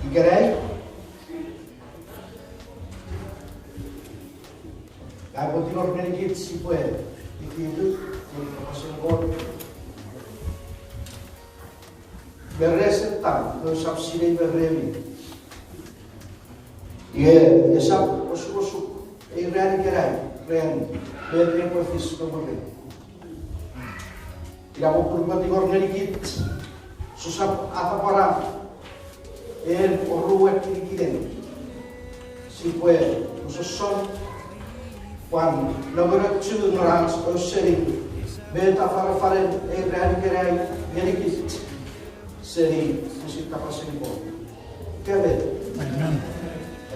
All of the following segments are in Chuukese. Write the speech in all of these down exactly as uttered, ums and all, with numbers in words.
Ikenai, ngang upwe tingor ngenikich sipwe ekieki ngeni kapasen Kot. Me rese ttam, nge usap sinei me remi. Iwe, esap osukosuk ei ran ikenai, ren met epwe fis me mwirin. Ina popun upwe tingor ngenikich, sisap atapara en oruan kinikinin. Sipwe sossot pwan nongonongochu non ach ausening met afanafanen ei ran ikenai ngenikich seni pwisin kapasen Kot. Ika met? Amen.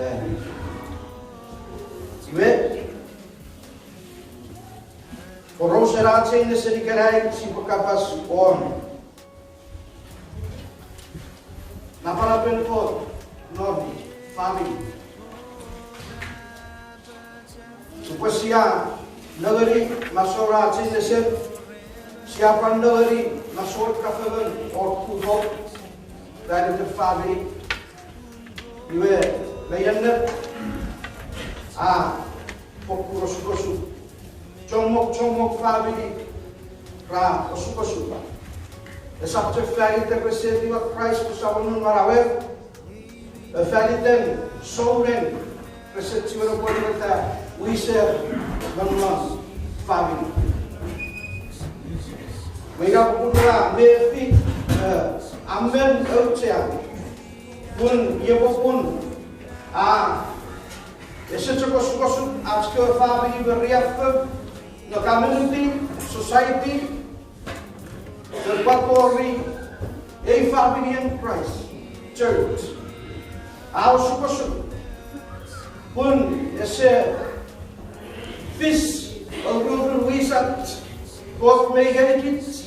Amen. Iwe, porausen ach ei nesen ikenai sipwe kapas won napanapen Kot non famini. Sipwe sia nengeni masoun ach ei nesen, sia pwan nengeni masoun kafengen o kuto faniten famini. Iwe, me ennet a fokkun osukosuk. Chommong, chommong famini ra osukosuk. Esap chok faniten rese etiwa Kraist pwe Samonun manauer, e faniten souneng rese chiwen apwonueta wiser non non famini. Me ina popun ua mefi, eh, a men auchea pun iei popun a ese chok osukosuk ach kewe famini me riaffou, no community, society, me pwan tori ei faminien Kraist, church, a osukosuk pun ese fis ourourun wisach Kot mi ngenikich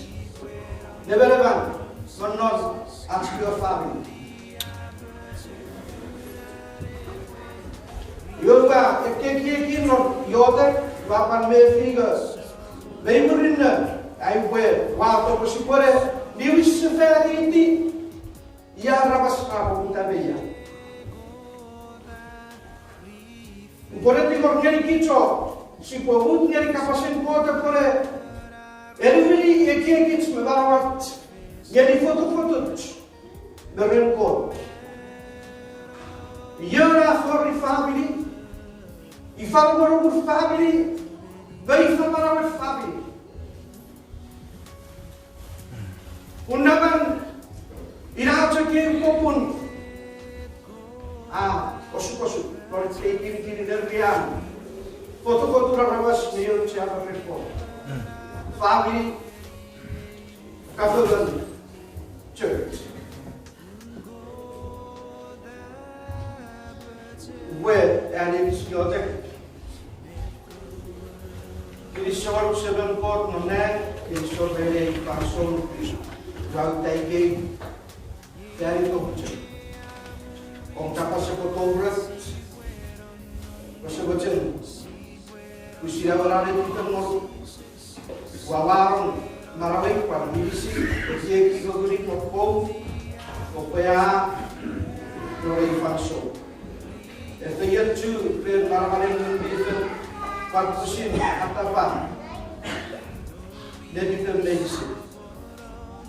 nemeneman me non ach kewe famini. Iwe ua ekkekieki non iotek, ua pwan mefi nge mei murinno ai upwe wato pwe sipwene niwinsefaniti ia aramas ra poputa me ia. Upwene tingor ngenikich o sipwe mut ngeni kapasen Kot epwene eniwini ekiekich me manauach ngeni fotofotoch me ren Kot. Ion a fori famini, ifa nongonongun famini, me ifa manauen famini. Pun naman ina chok ei popun a osukosuk non ekkei kinikinin ewe an fotofotun aramas me auchean ren Kot. Famini, kafengen, church. Upwe anisi iotek. Kinisou semem Kot non nang, kinisou ren ei fansoun ua uta ikei, fan ito chok om kapas epwe tourech, kose mochen pwisin awewe netipen ngonuk, ua waron manauei pwan meinisin, ekieki ngonuk pwe oupwe a non ei fansoun. Efeiochu ren manamanen Ngun mi Fel, pwan pwisin atapa netipen meinisin.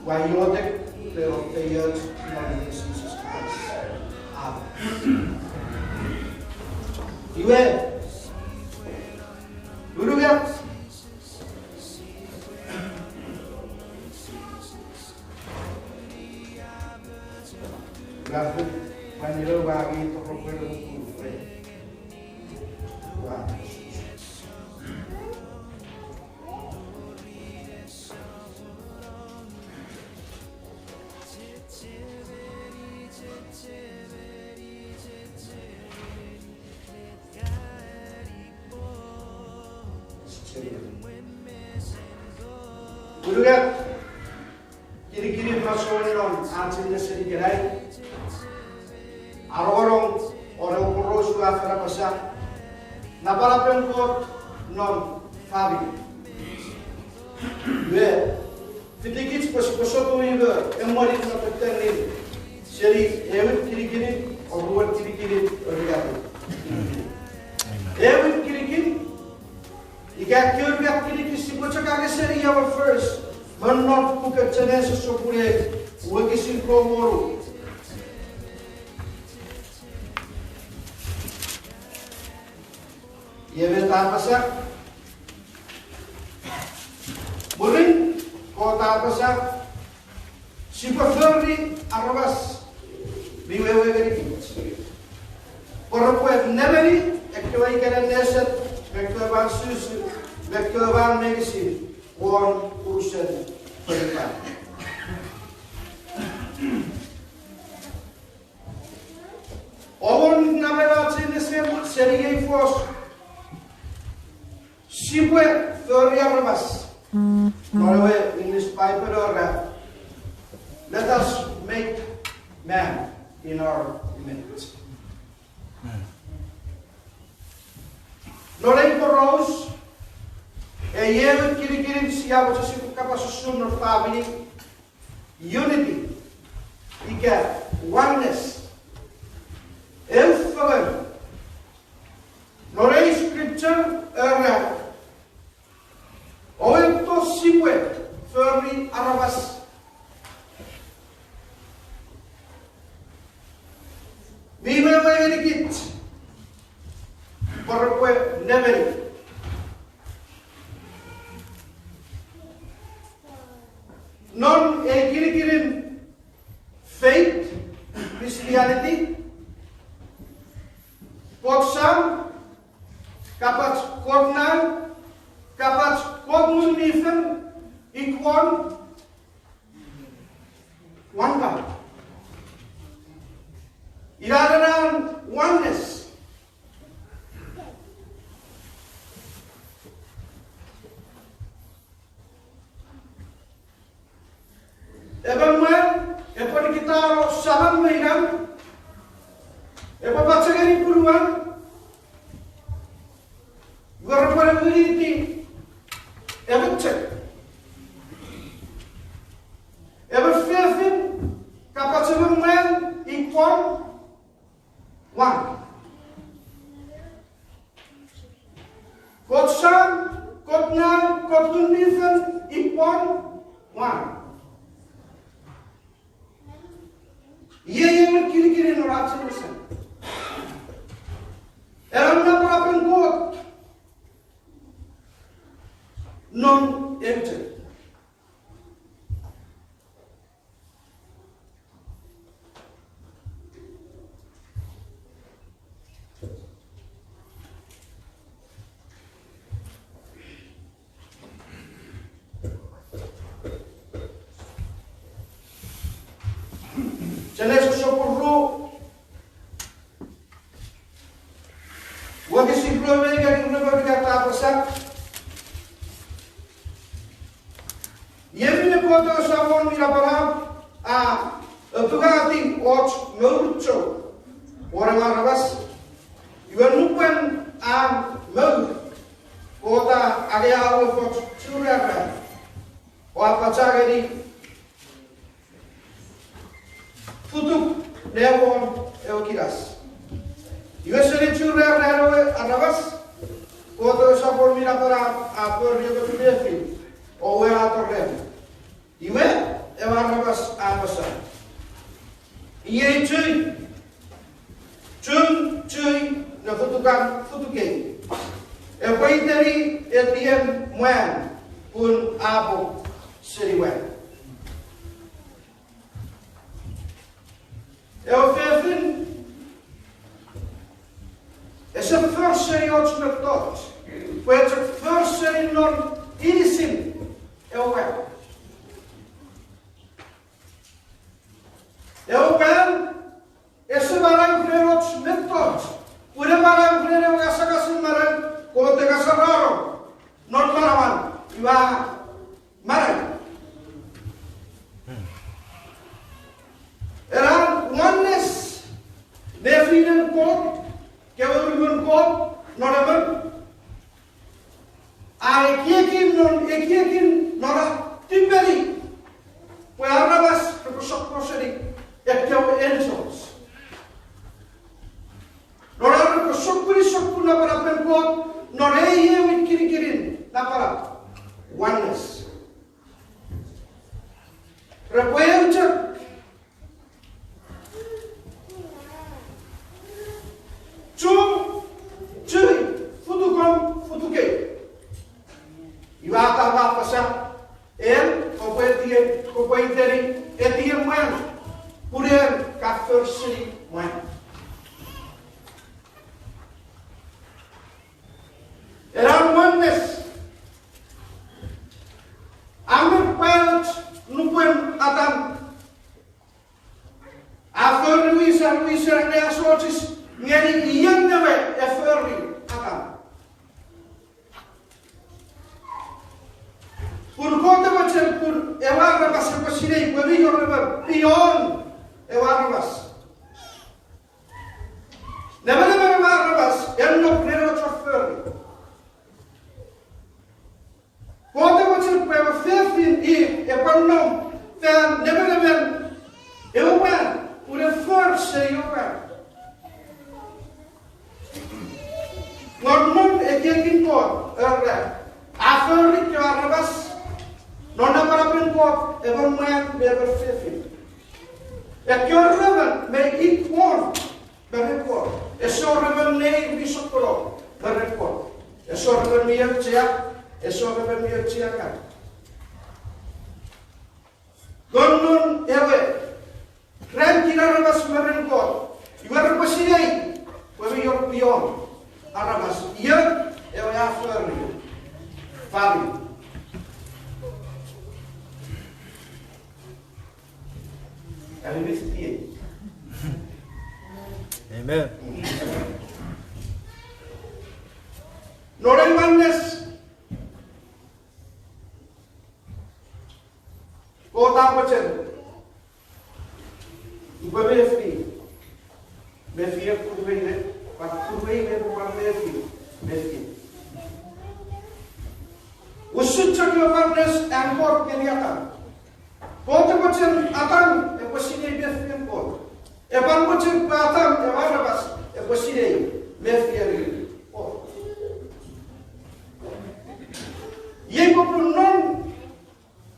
Ua iotek ren om feioch non iten Jises Kraist. Amen. Iwe, unungat. Ua, ua niro ua ngi toro pwe ua. Unungat kinikinin masouen non ach ei nesen ikenai. Anongonong won ewe poraus ua fen apasa, napanapen Kot non famini. Iwe, fitikich pwe sipwe sotuni me emweni me tettenin seni ewe kinikinin Iei met a apasa. Mwirin, Kot a apasa, sipwe fori aramas mi wewe ngenikich, pwe repwe nemeni ekkewe ikenan nesen, me ekkewe man susu, me ekkewe man meinisin won unusen fonufan. Omon namanam ach ei nesen seni ei fos, sipwe fori aramas. Non ewe English Bible era, let us make man in our image. Non ei poraus, ei ewe kinikinin sia mochen sipwe kapas usun non famini, unity, ika oneness. Eu fengen, non ei scripture era, oeto sipwe fori aramas mi wewe ngenikich pwe repwe nemeni. Non ei kinikinin faith, Christianity, Kot Sam, kapach Kot Nau, kapach Kot Ngun mi Fel, equal, one God. Ina ena oneness. Emon mwan epwe nikitano saman me inan, epwe pachengeni punuan, iwe repwe ne winiti emon chok. Emon fefin kapach emon mwan equal one. Kot Sam, Kot Nau, Kot Ngun mi Fel, equal one. Iei ewe kinikinin ach ei nesen. Ena napanapen Kot non eu chok. Genesis sopun ru, wokisin rue me ngeni rue me unungat a apasa, iei minne Kot ewe Samon mi Napanap a apungati och mour chou won ewe aramas, iwe nupwen an mour, Kot a angei efoch churara, o a pachangeni futuk ne won ewe kinas. Iwe seni churara ewe aramas, Kot ewe Samon mi Napanap a fori emon fefin, o we a torem. Iwe, ewe aramas a apasa, iei chun, chun chei ne futukan futukei, epwe iteni etien mwan, pun a pop seni mwan. Ewe fefin ese for seni och mettoch, pwe chok for seni non inisin ewe mwan. Ewe mwan ese manau ren och mettoch, pun e manau ren ewe asangasen manau Kot e ngasarano non manaman, iwe a manau. Ena oneness nefinen Kot, kewe unumon Kot non emon, a ekiekin non, ekiekin non a tipeni pwe aramas repwe sokko seni ekkewe angels, non ar repwe sokkuni sokkun napanapen Kot non ei ewe kinikinin napanap, oneness. Repwe eu chok. Chun chei, futuk mwan. Ena mwannes a men pwal och nupwen Adam a fori wisan, wisan ne asochis ngeni ion ewe e fori Adam. Pun Kot a mochen pun ewe aramas epwe sinei pwe mi wor emon beyond ewe aramas. Nemenemen ewe aramas, en nop ren ewe chon fori. Kot a mochen pwe ewe fefin Eve epwe nom fan nemenemen ewe mwan, pun e for seni ewe mwan. Nge non ekiekin Kot, era, a fori ekkewe aramas non napanapen Kot, emon mwan me emon fefin. Ekkewe ruemon mi equal me ren Kot. Ese wor emon neir mi sokkono me ren Kot. Ese wor emon mi auchea, ese wor emon mi aucheangaw. Nge non ewe ran kin aramas me ren Kot, iwe repwe sinei pwe mi wor beyond aramas, ion ewe a fori famini. Ami mi fiti ei? Amen. Non ei mwannes, Kot a mochen pwe mefi, mefi e punuei le, pwan punuei le pwan mefi, mefi. Usun chok ewe mwannes an Kot ngeni Adam. Kot a mochen Adam epwe sinei mefien Kot. E pwan mochen pwe Adam ewe aramas epwe sinei mefien Kot. Iei popun non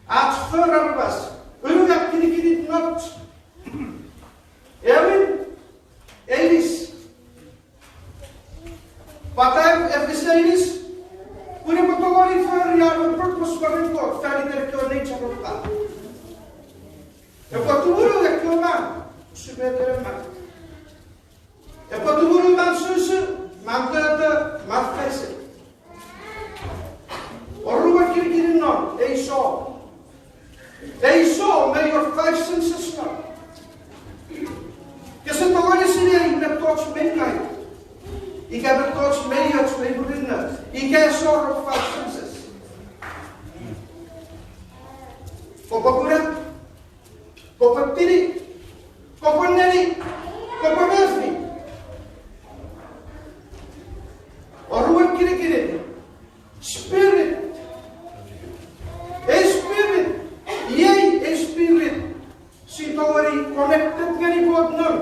ach for aramas, unungat kinikinit noch, ewin, einis. Pwata e fis einis? Pun epwe tongeni fori an we purpose me ren Kot fan iten ekkewe nature of God. Epwe tumunu ekkewe man, usun met en man. Epwe tumunu man susu, man toto, man faisen. Oruan kinikinin non ei song. Ei song mi wor five senses non. Kese tongeni sinei mettoch mi ngaw, ika mettoch mi och mi murinno, ika ese wor five senses. Kopwe kuna, kopwe tini, kopwe neni, kopwe mefi. Oruan kinikinin, spirit. Ei spirit, iei ei spirit si tongeni connected ngeni Kot non.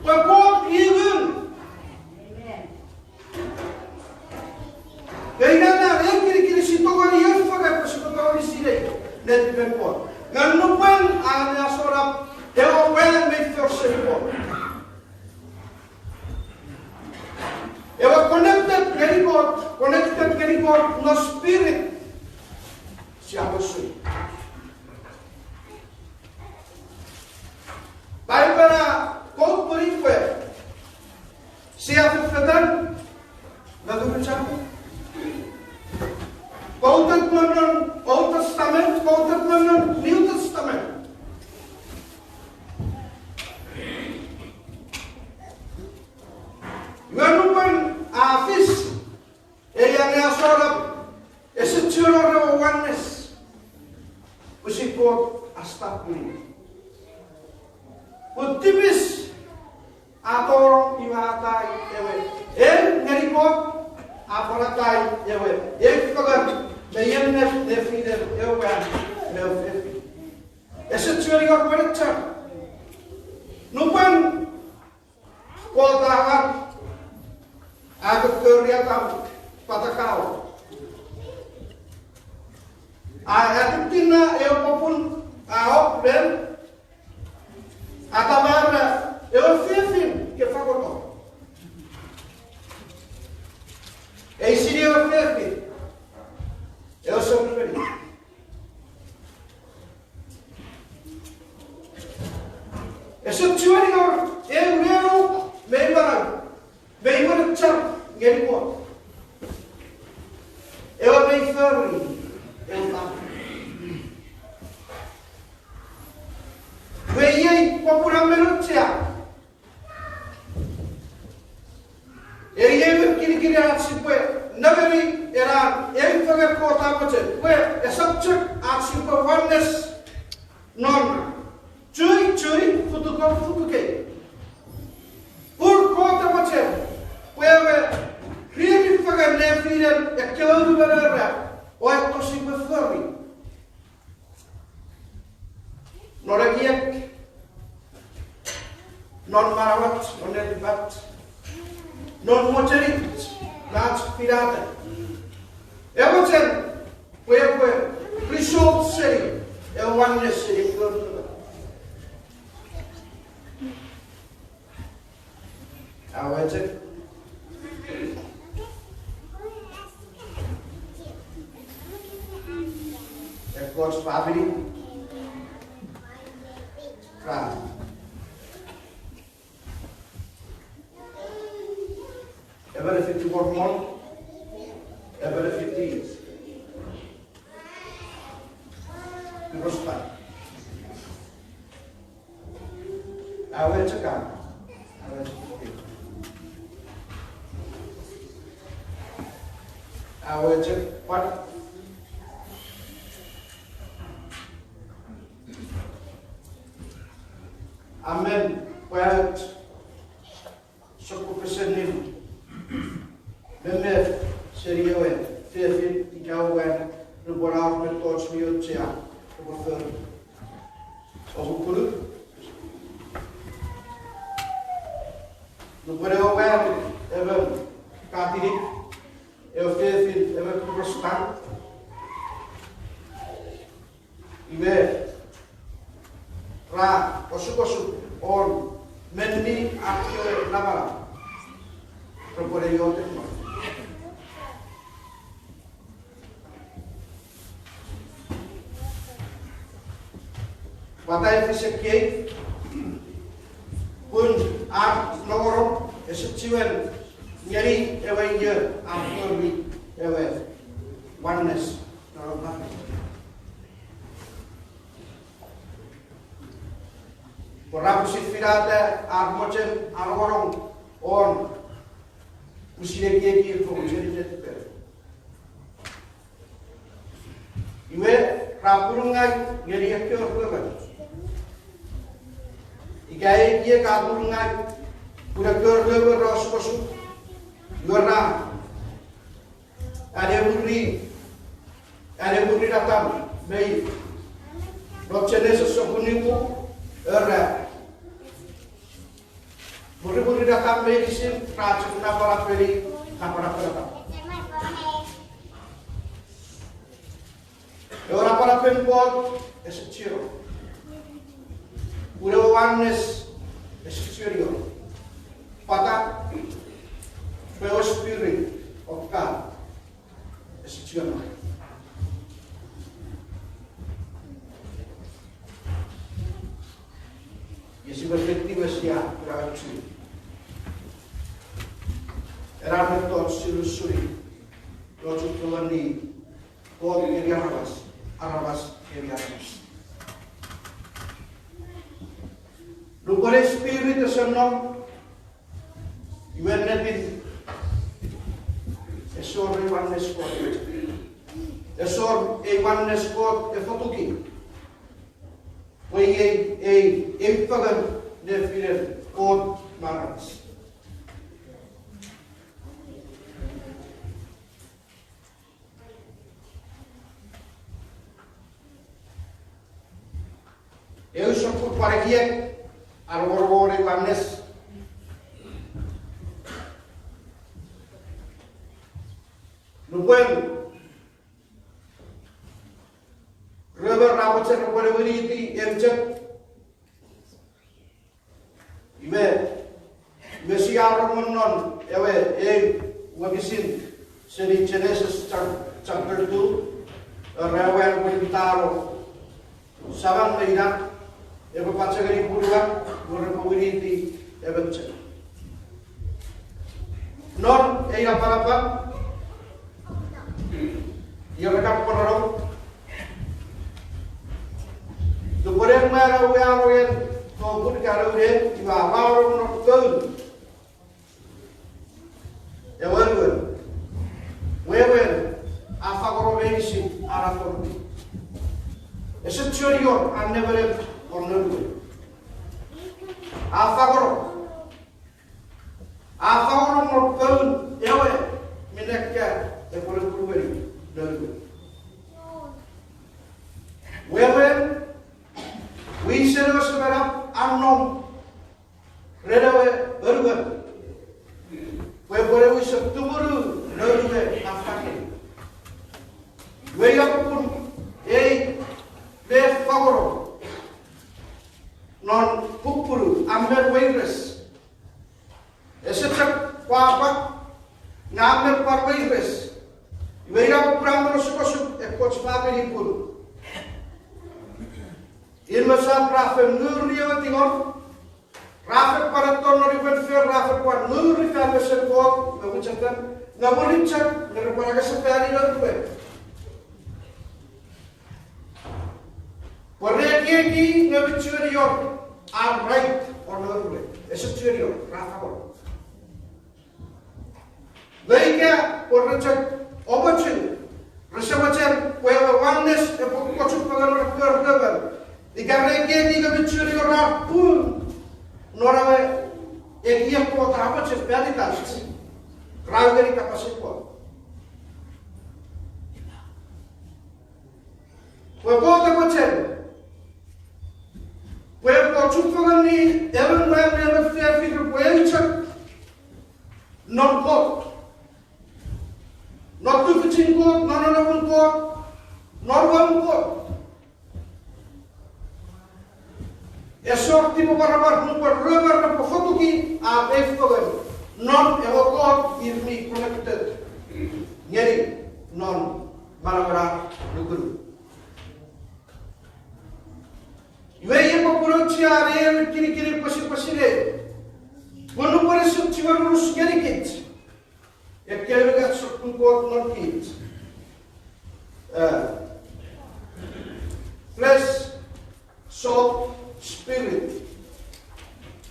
Pwe Kot i ngun. Nge ina na ei kinikinin si tongeni efoka pwe sipwe tongeni sinei netipen Kot. Nge nupwen a anneasonap ewe mwan mi for seni Kot, ewe connected ngeni Kot, connected ngeni Kot non spirit. Sia pwisin Paipen a Kot pwe sia fefetan me nukuchar. Quoted me non Old Testament, quoted me non New Testament. Iwe nupwen a fis ei anneasonap, ese chuen wor ewe oneness. Pwisin Kot a stop ngeni. Pun tipis a tonong iwe a atai ewe en ngeni Kot, a pwan atai ewe en fengen me ennet nefinen ewe mwan me ewe fefin. Ese chuen wor wenechar. Nupwen Kot a angang, a kokkori Adam pwata ka wor. A atinna ewe popun a op ren, a tamara ewe fefin ke fakoto. Eisini ewe fefin, ewe souneng. Ese chuen wor ngeni Kot. Ewe mei fori ewe famini. Iwe iei popun a men auchea. Iei ewe kinikinin ach sipwe nengeni ena ew fengen Kot a mochen, pwe esap chok ach sipwe oneness non churi churi futukon futukei. Pun Kot a mochen pwe ewe riri fengen nefinen ekkewe unumon era, o etto sipwe fori. Non ekiek, non manauach, non netipach, non mochenich, ach finata. E mochen pwe epwe result seni ewe oneness seni ekkewe unumon. Aweche. Ekkoch famini ra, emon e fiti Mormon, emon e fiti Protestant. Aweche ka. Aweche. Aweche pwan. Amen. Pwan sokkofesenin memef seni ewe fefin ika ewe mwan nupwen a wor mettoch mi auchea epwe fori. Oupwe pupunu. Nupwen ewe mwan emon Katolik, ewe fefin emon Protestant, iwe ra osukosuk won menni ar kewe namanam repwe ne iotek non. Pwata e fis ekkei? Pun ar nongonong ese chiwen ngeni ewe io a fori ewe oneness. Pwe ra pwisin finata ar mochen, ar nongonong won pwisin ekieki fo mochen itetepe. Iwe ra purungau ngeni ekkewe ruemon. Ika ekiek a purungau, pun ekkewe ruemon ra osukosuk, iwe ra anemuri, anemuri Atam me If. Non Genesis sopun nimu, era, mwirimwirin Atam meinisin ra chok napanapeni napanapen Atam. Ewe napanapen Kot ese chiwen wor. Pun ewe oneness ese chiwen wor. Pwata? Pwe ewe Spirit of God ese chiwen wor. Iwe sipwe fiti we sia kuna chu. Ena mettoch sia usun, ochun tongeni Kot ngeni aramas, aramas ngeni aramas. Nupwen ei Spirit ese nom, iwe ennetin ese wor ei oneness Kot. Ese wor ei oneness Kot e fotuki. Pwe iei ei, ei fengen nefinen Kot me aramas. Eu sokkun pwan ekiek a nongonong won ei oneness. Nupwen ruemon ra mochen repwe ne winiti eu chok, iwe, iwe sia rongorong non ewe eu wokisin seni Genesis chap-, chapter two, era ewe an epwe niwintano saman me inan, epwe pachengeni punuan, pwe repwe winiti emon chok. Non Napanapan, ira kan pwarano. Nupwen en mwan a uweano en topun kanounen, iwe a uweano non poun ewe anuon. Wewen, a fangeno meinisin an anuon. Ese chiwen wor an nemenem non anuon. A fangeno. A fangeno non poun ewe minne ka epwe nukunueni noun we. Wewen, wisen ewe semenap a nom ren ewe anuon pwe epwe ne wisen tumunu noun we a fangei. Iwe ina popun ei me fangeno non pupunu a men weires. Ese chok pwapwa, nge a men pwan weires. Iwe ina popun a men osukosuk ekkoch famini pun in me sam ra fen nguri ewe tingor, ra fen pwan etto non imwen fen, ra fen pwan nguri fan mesen Kot me mwichefen, nge mwirin chok nge repwe pwan angasefani noun we. Pwe re ekieki nge mi chiwen wor an right o noun we. Ese chiwen wor, ra fangeno. Nge ika pwe re chok omochu, rese mochen pwe ewe oneness epwe kochufengen non ekkewe ruemon, ika re ekieki nge mi chiwen wor ar pung non ewe ekiek Kot a mochen fanitach, ra ungeni kapasen Kot. Pwe Kot a mochen pwe epwe kochufengeni emon mwan me emon fefin pwe eu chok non Kot, non tufichin Kot, non nonnomun Kot, non uamun Kot. Ese wor tipemwaramwar nupwen ruemon repwe fotuki ar fefin non ewe Kot ir mi connected ngeni non manauen ar nukunuk. Iwe iei popun auchea ne ewe kinikinin pwesipwesinei, pwe nupwen ese chiwen unus ngenikich ekkewe unungat sokkun kot non kich, flesh, soul, spirit.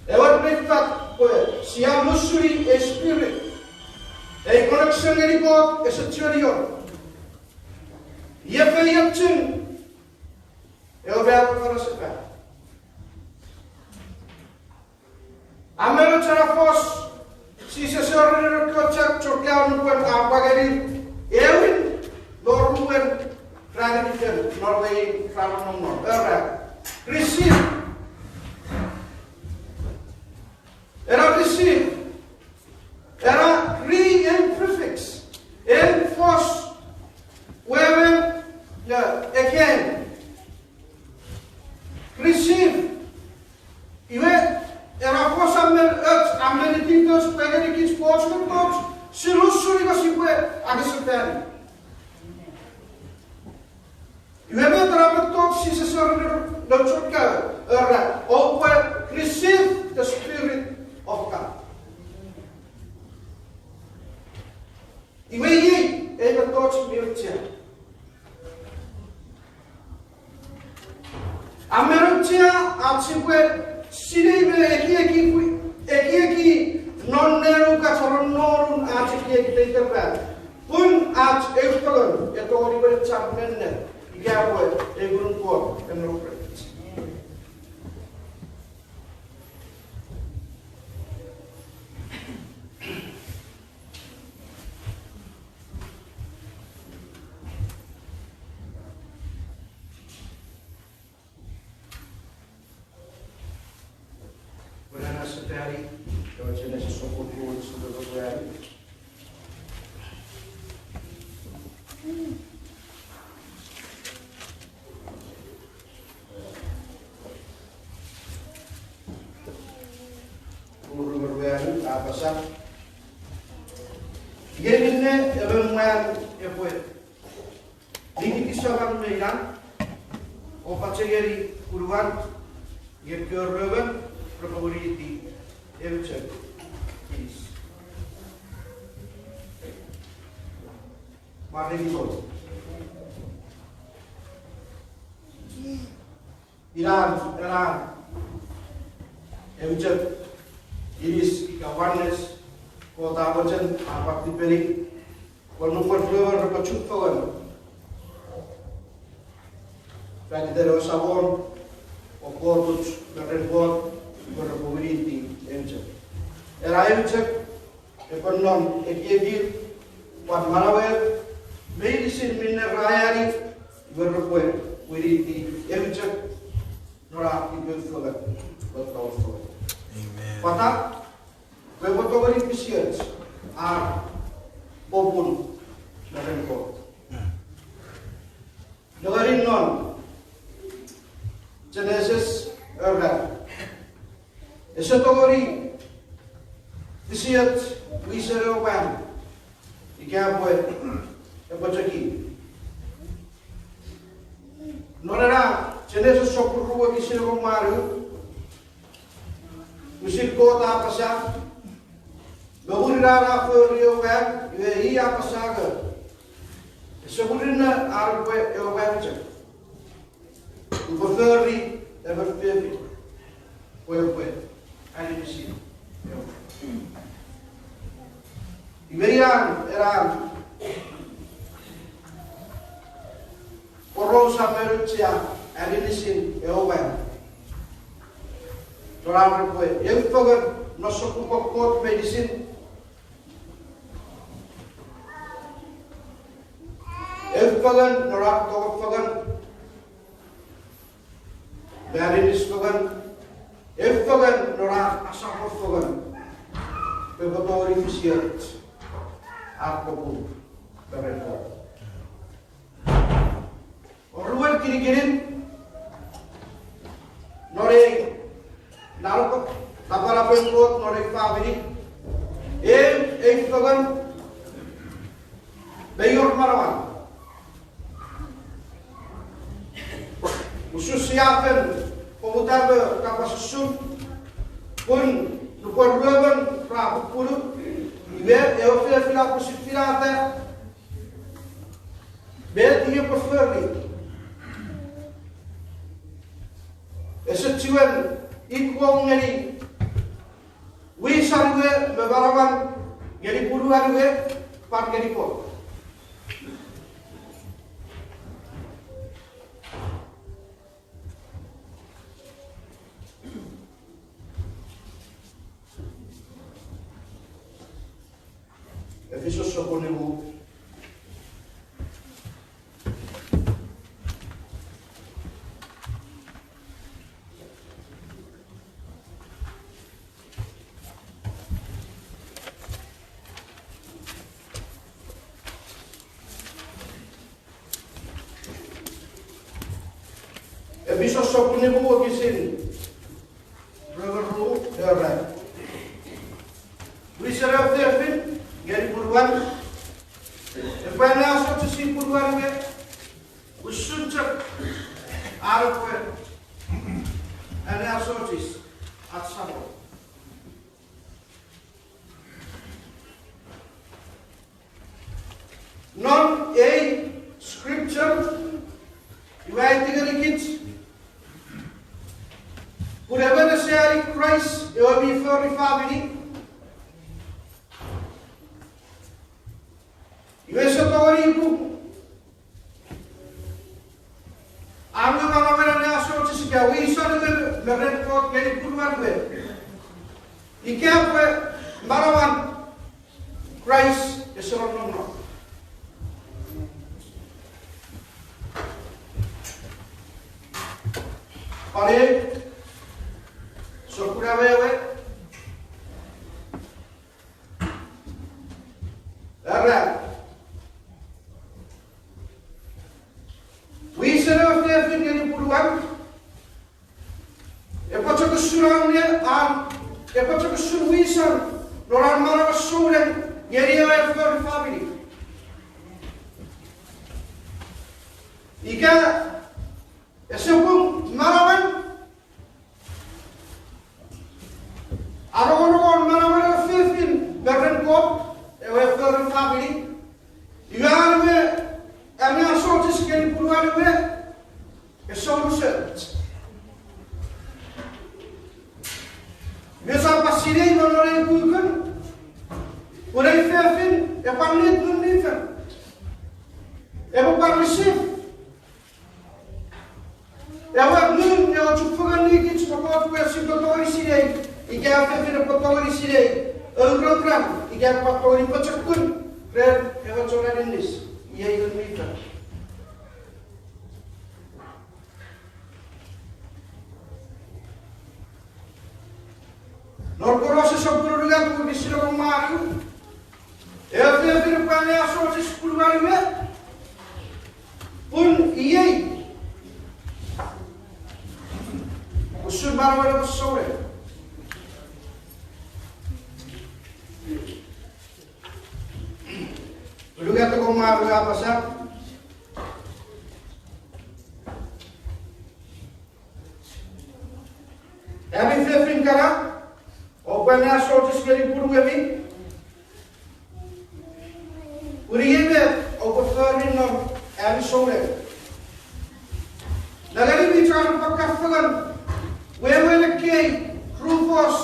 Ewer, mi fat pwe sia lusuni ei spirit, ei connection ngeni Kot ese chiwen wor. Iei feiochun ewe manausefan. A men och ena fos, Jises a ereni noun kewe chon kaeo nupwen a pwa ngeni ewin, me oruen ra nikitu non ewe ran nonnom non, era, receive. Ena receive, ena re ei prefix, ei fos wewen, again. Receive. Iwe, ena fos a men och, a men ititoch pwe ngenikich pwe och mettoch sia lusuni ika sipwe angasefani. Iwe met ena mettoch Jises a ereni noun chon kaeo, era, oupwe receive the Spirit of God. Iwe iei ei mettoch mi auchea. A men auchea ach sipwe sinei me ekieki, ekieki non nenukach, non nonun ach ekiek iteiten ran, pun ach eu fengen e tongeni wenechar me ennet ika pwe ei ngunun Kot e nonnom rech. Pwe ena sefani, ewe Genesis sopun ru, sopun ru. Ru me ruanu a apasa, iei minne emon mwan epwe nikiti saman me inan, o pachengeni punuan, nge ekkewe ruemon repwe winiti ew chok inis. mwareiti Kot. Inan ena eu chok inis ika oneness Kot a mochen a pwan tipeni, pwe nupwen ruemon repwe chufengen fan iten ewe Samon, o kotuch me ren Kot, pwe repwe winiti eu chok. Ena eu chok epwe nom ekiekin pwan manauer meinisin minne ra ani, iwe repwe winiti eu chok non ar tipeu fengen, Kot katon fengen. Pwata? Pwe epwe tongeni fisioch ar popun me ren Kot. Nengeni non Genesis era, ese tongeni fisioch wisen ewe mwan ika pwe epwe chok i. Non ena Genesis sopun ru wokisin engon me wanu, pwisin Kot a apasa, me mwirin an a fori ewe mwan, iwe i a apasa nge ese murinno an epwe ewe mwan chok. Upwe fori emon fefin pwe epwe aninisin ewe mwan. Iwe ian ena poraus a men auchea aninisin ewe mwan, non ar repwe eu fengen non sokkun kokkot meinisin, eu fengen non ar tong fengen me aninis fengen, eu fengen non ar asamo fengen, pwe epwe tongeni fisioch ar popun me ren Kot. Oruan kinikinin non ei, napanapen Kot non ei famini, eu, eu fengen, mei wor manauan. Usun sia fen poputa me kapas usun, pun nupwen ruemon ra pupunu, iwe ewe fefin a pwisin finata met i epwe fori. Ese chiwen equal ngeni wisan we me manauan, ngeni punuan we, pwan ngeni Kot. Efisus sopun nimu. Efisus sopun nimu wokisin rue me ru era, wisen ewe fefin ngeni punuan, epwe anneasochisi punuan we, usun chok ar repwe anneasochis ach Samon. Non ei scripture, iwe a aiti ngenikich pun emon ese ani Kraist ewe mi fori famini, iwe ese tongeni ipu an we manauen anneasochis ika wisan we me ren Kot ngeni punuan we, ika pwe manauan Kraist ese nonnom non. Pwan ei sokkun awewe era, wisen ewe fefin ngeni punuan epwe chok usun an, epwe chok usun wisan non an manauen souneng ngeni ewe fori famini. Ika ese pung manauen, a nongonong manauen ewe fefin me ren Kot ewe fori famini, iwe an we Pun ei fefin epwe need Ngun mi Fel. Epwe pwan receive ewe Ngun ewe chufengen ngenikich pwe Kot epwe sipwe tongeni sinei, ika fefin epwe tongeni sinei, ourour ika epwe tongeni pochokun ren ewe chon aninis, iei Ngun mi Fel. Non Kolose sopun unungat wokisin engon me wanu, ewe fefin epwe anneasochis punuan we, pun iei usun manauen ewe souneng. Unungat engon me wanu a apasa, ami fefin kana, oupwe anneasochis ngeni punuemi, pun iei met oupwe fori non ami souneng. Nengeni mi chon epwe kan fengen wewen ekkei Rufus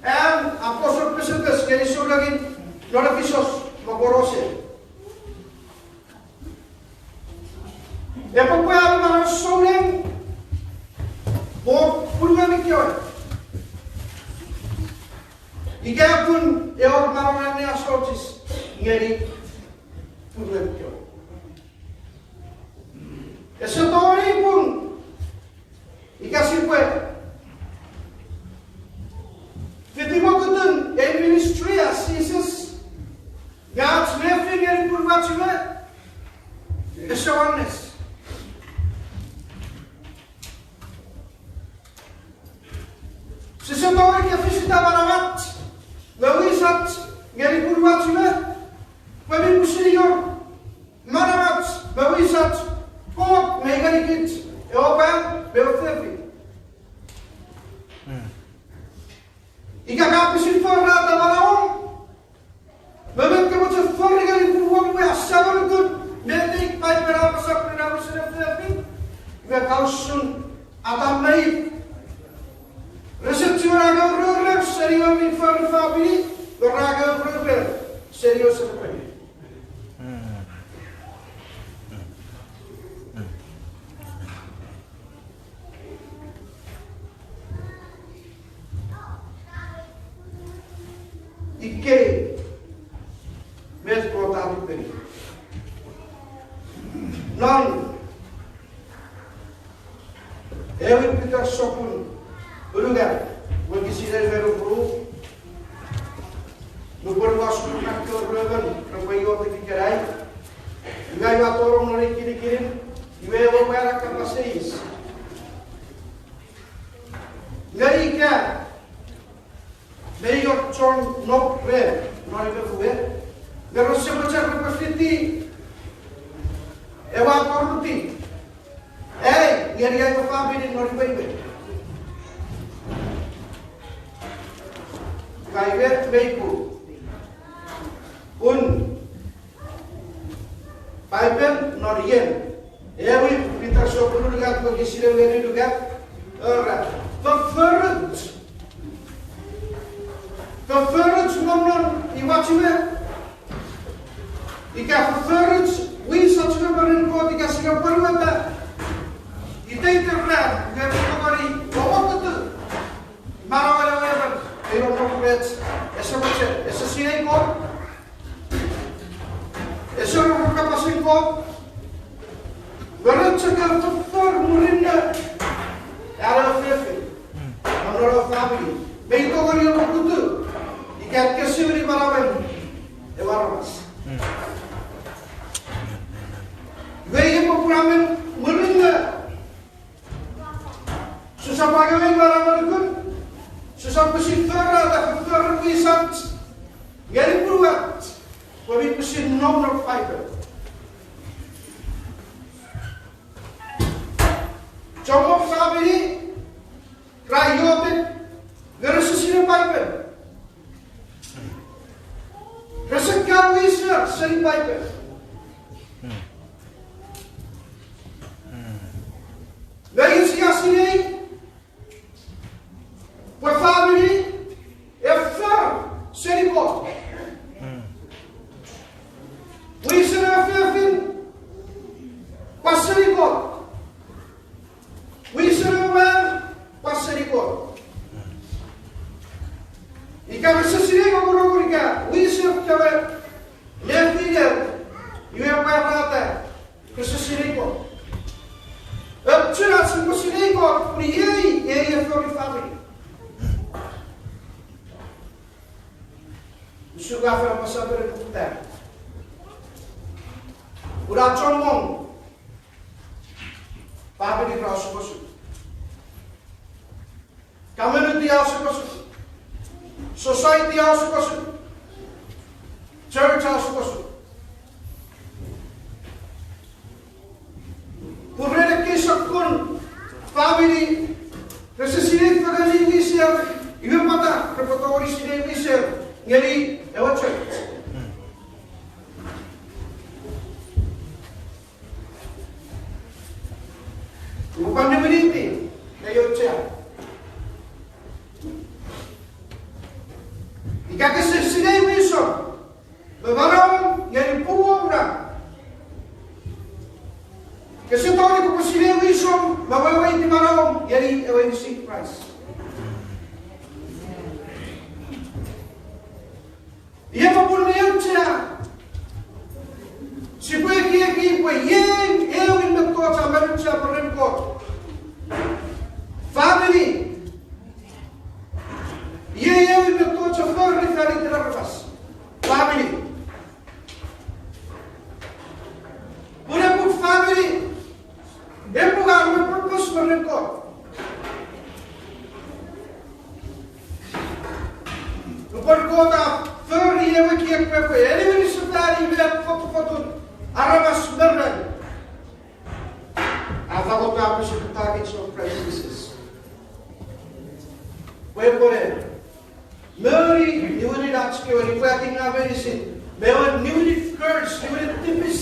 an aposel pesepes ngeni sounengin non Efisos me Kolose. Epwe pwe ami manauen souneng, pwe punuemi kewe. Ika pun eor manauen anneasochis ngeni punuemi kewe. Ese tongeni pun ika sipwe fiti mokutun ei ministry a Jises, nge ach mefi ngeni punuach we ese wor nes. Sise tongeni kefisita manauach me wisach ngeni punuach we, pwe mi pwisin wor manauach me wisach Kot me ngenikich, ewe pwan me ewe fefin. Ika ka pwisin forata manauom, me met ka mochen fori ngeni punuom we, asamanukun met ei Paipen a apasa ren ewe fefin, iwe ka usun Atam me If. Rese chiwen angei ourour seni ewe mi fori famini, nge ra angei ourour seni ewe sepepe. Ikkei met Kot a tupeni. Non ewin Piter sopun unungat, wokisin engon me ru, nupwen ua sukuna kewe ruemon repwe iotek ikenai, iwe ua tonong non ei kinikinin, iwe ewe mwan a kapas eis, nge ika mei wor chon nom ren non imw we, nge rese mochen repwe fiti ewe authority, ei, ngeni ai ewe famini non imw we. Ka iwe mei pung. Pun Paipen non ien, ewin Piter sopun unungat wokisin engon me unungat, era, fofforoch, fofforoch nom non imwach we, ika fofforoch wisach we me ren Kot, ika sipwe pwonueta iteiten ran, nge epwe tongeni omokutu manauen ewe emon mi nom rech, ese mochen, ese sinei Kot, ese rongorong kapasen Kot, nge ren chok ewe foffor murinno an ewe fefin, non ewe famini, mei tongeni omokutu ika ekkesiwini manauen ewe aramas. Iwe iei popun a men murinno, sisap angei manau mi nukun, sisap pwisin forata fofforoch wisach ngeni punuach pwe mi pwisin nom non Paipen. Chommong famini ra iotek nge rese sinei Paipen. Rese kaeo wiser seni Paipen. Nge sia sinei pwe famini e for ewe nefiner, iwe pwarata, rese sinei Kot. Ochun ach sipwe sinei Kot pun iei, iei e fori famini. Usun ua fen apasa me ren kuta, pun a chommong famini ra osukosuk. Community a osukosuk. Society a osukosuk. Church a osukosuk. Pun ren ekkei sokkun famini rese sinei fengen wiser, iwe pwata repwe tongeni sinei wiser ngeni ewe church? Upwe pwan niwiniti, ne auchea. Ika kese sinei wisom me manauom ngeni punuom na, kese tongeni kopwe sinei wisom me weweiti manauom ngeni ewe inisin Kraist. Iei popun mi auchea sipwe ekieki pwe iei ewe mettoch a men auchea me ren Kot, famini. Iei ewe mettoch a fori faniten aramas, famini. Pun epwe famini epwe a purpose me ren Kot. Nupwen Kot a fori ewe ekiek pwe epwe eniwini sefani me fotufotun aramas me ren, a fangota pwe sipwe takich non Kraist Jises, pwe epwe moni niwinin ach kewe nipwakingaw meinisin, me ewe niwinin curse, niwinin tipis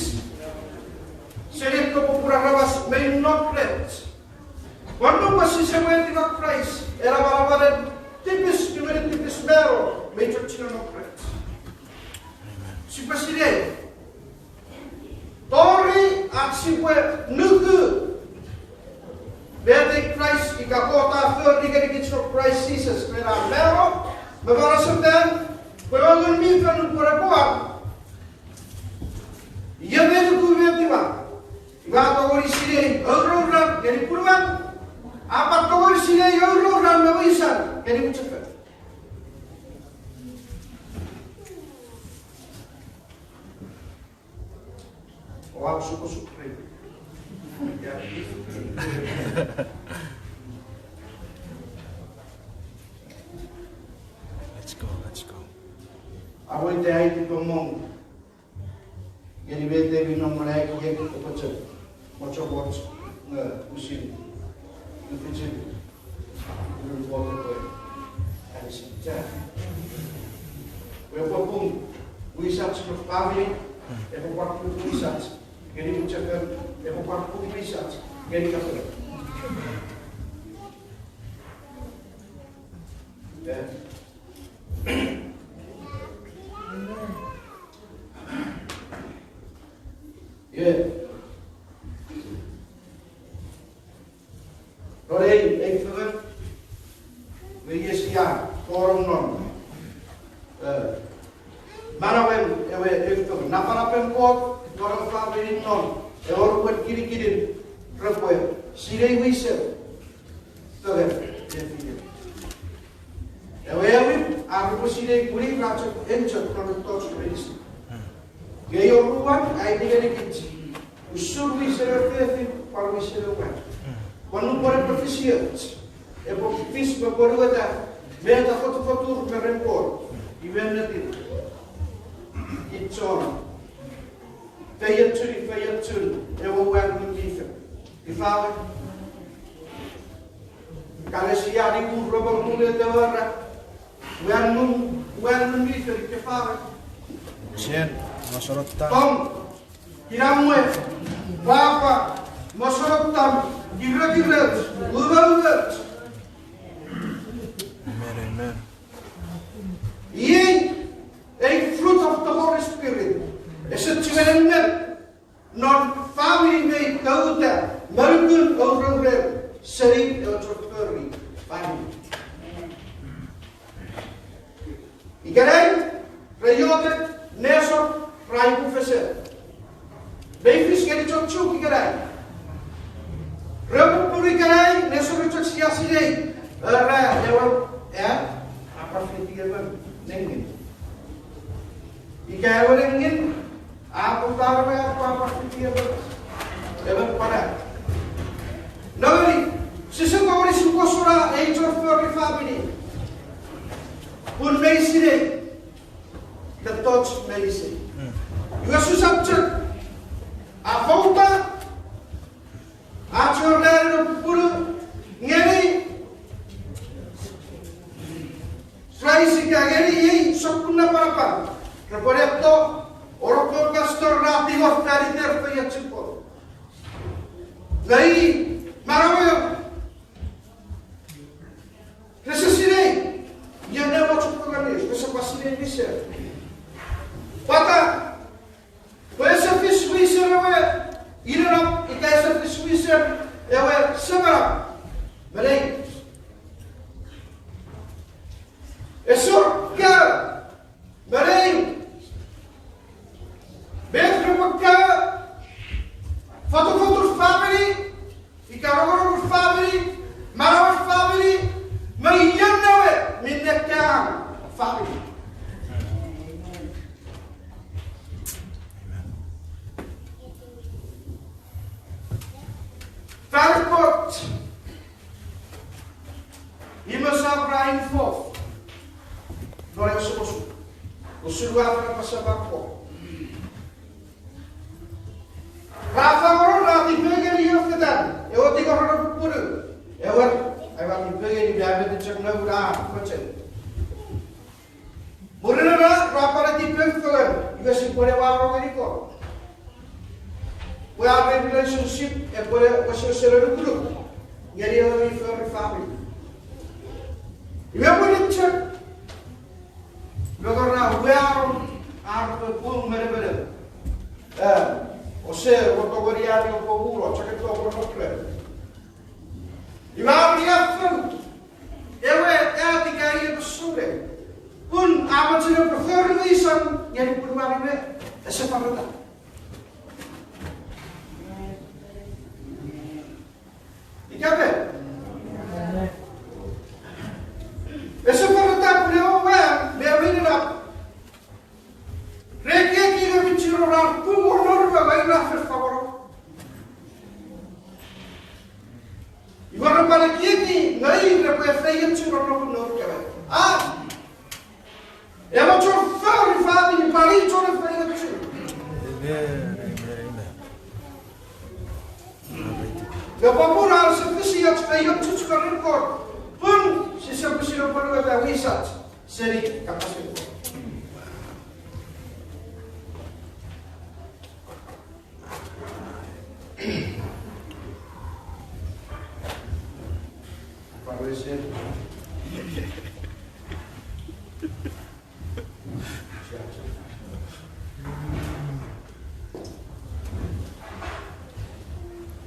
seni ekkewe popun aramas mi nom rech. Pwan nupwen sise weweiti non Kraist, ena manamanen tipis, niwinin tipis mano mi chok chiwen nom rech. Sipwe sinei tori ach sipwe nuku met ei Kraist ika Kot a fori ngenikich non Kraist Jises, ren an mano me manausefan, pwe ewe Ngun mi Fel nupwen epwe war, iwe me nuku met iwa, iwe a tongeni sinei ourouran ngeni punuan, a pwan tongeni sinei ourouran me wisan ngeni mwichefen. Oua osukosuk rei. Let's go, let's go. Aweite ai tipemong ngeni met mi nom non ai ekiek, epwe chok mochomoch nge usun tufichin Ngun Kot epwe anisi chok. Pwe epwe pung wisach non famini, epwe pwan pung wisach ngeni mwichefen, epwe pwan pung wisach ngeni katon. Iwe, non ei, ei fengen, me iei sia tonong non, eh, manauen ewe ei fengen, napanapen Kot non ewe famini, non ewe oruen kinikinin repwe sinei wiser fengen nefiner. Ewe aewin, ar repwe sinei pwe ra chok en chok non mettoch meinisin. Nge ei oruan a aiti ngenikich usun wisen ewe fefin pwan wisen ewe mwan. Pwan nupwen epwe fisioch, epwe fis me pwonueta met a fotufotur me ren Kot, iwe ennetin kich chon feiochuni, feiochun ewe uwan Ngun mi Fel. Ifa we? Ekkana sia nimu robo runet ewe ra uwan Ngun, uwan Ngun mi Fel, ifa we? Chen, mosonotan. Tong, kinamwe, pwapwa, mosonotan, kirekiroch, umoumoch. Amen, amen. Iei ei fruit of the Holy Spirit ese chiwen ennet non famini mi kauta monukun ourourem seni ewe chon fori famini. Ikenai, Re iotek nesor ra ipu fesen. Mei fis ngeni chon Chuuk ikenai. Repwe pupunu ikenai nesor chok sia sinei. Era ewe, a, a pwan fiti emon nengin. Ika ewe nengin a putano me a pwan fiti emon, emon pwan. Nengeni, sise tongeni sipwe sona ei chon fori famini. Pun mei sinei mettoch meinisin. Iwe sisap chok a fouta, a chorani ne pupunu ngeni Kraist ika ngeni ei sokkun napanapan. Repwe ne to, oropwe pastor ra tingor fan iter feiochun Kot. Nge i manauer rese sinei ion ewe chok fengeni, rese pwan sinei wiser. Pwata, pwe ese fis wiser ewe inenap, ika ese fis wiser ewe semenap. Menei, ese wor ka, menei, met repwe ka, fotofotun famini, ika rongorong famini, manauen famini, me ion ewe minne ka famini. Fan ekkoch, imw esap ra involve non ewe osukosuk. Usun ua fen apasa before. Ra fangeno ra tipeu ngeni ewe fetan, ewe tingor ne pupunu. Ewer, aua tipeu ngeni pwe met chok noun a mochen. Mwirin ena ra pwan tipeu fengen, iwe sipwene wanong ngeni Kot. Pwe ar relationship epwene wesewesen nukunuk ngeni ewe mi fori famini. Iwe pwe chok, nge ra wanong ar repwe pung menemene. E, ouse tongeni ani oupwe uno, chok eto pwe nokle. Iwe a riaffou ewe at ika ie pesure. Pun a mochen epwe fori wisan ngeni punuan we, ese forata. Ika pwe ese forata pun ewe wan me ewe inenap re ekieki ne michino ra pung won nour we, nge ra fen fangeno. Iwe repwe ekieki nge repwe efeiochu nonnomun nour kewe. A, ewe chon fori famini pwan i chon efeiochu. Amen, amen, amen. Nge popun a ese fisi ach feiochuch me ren Kot, pun sise pwisin apwonueta wisach seni kapasen Kot.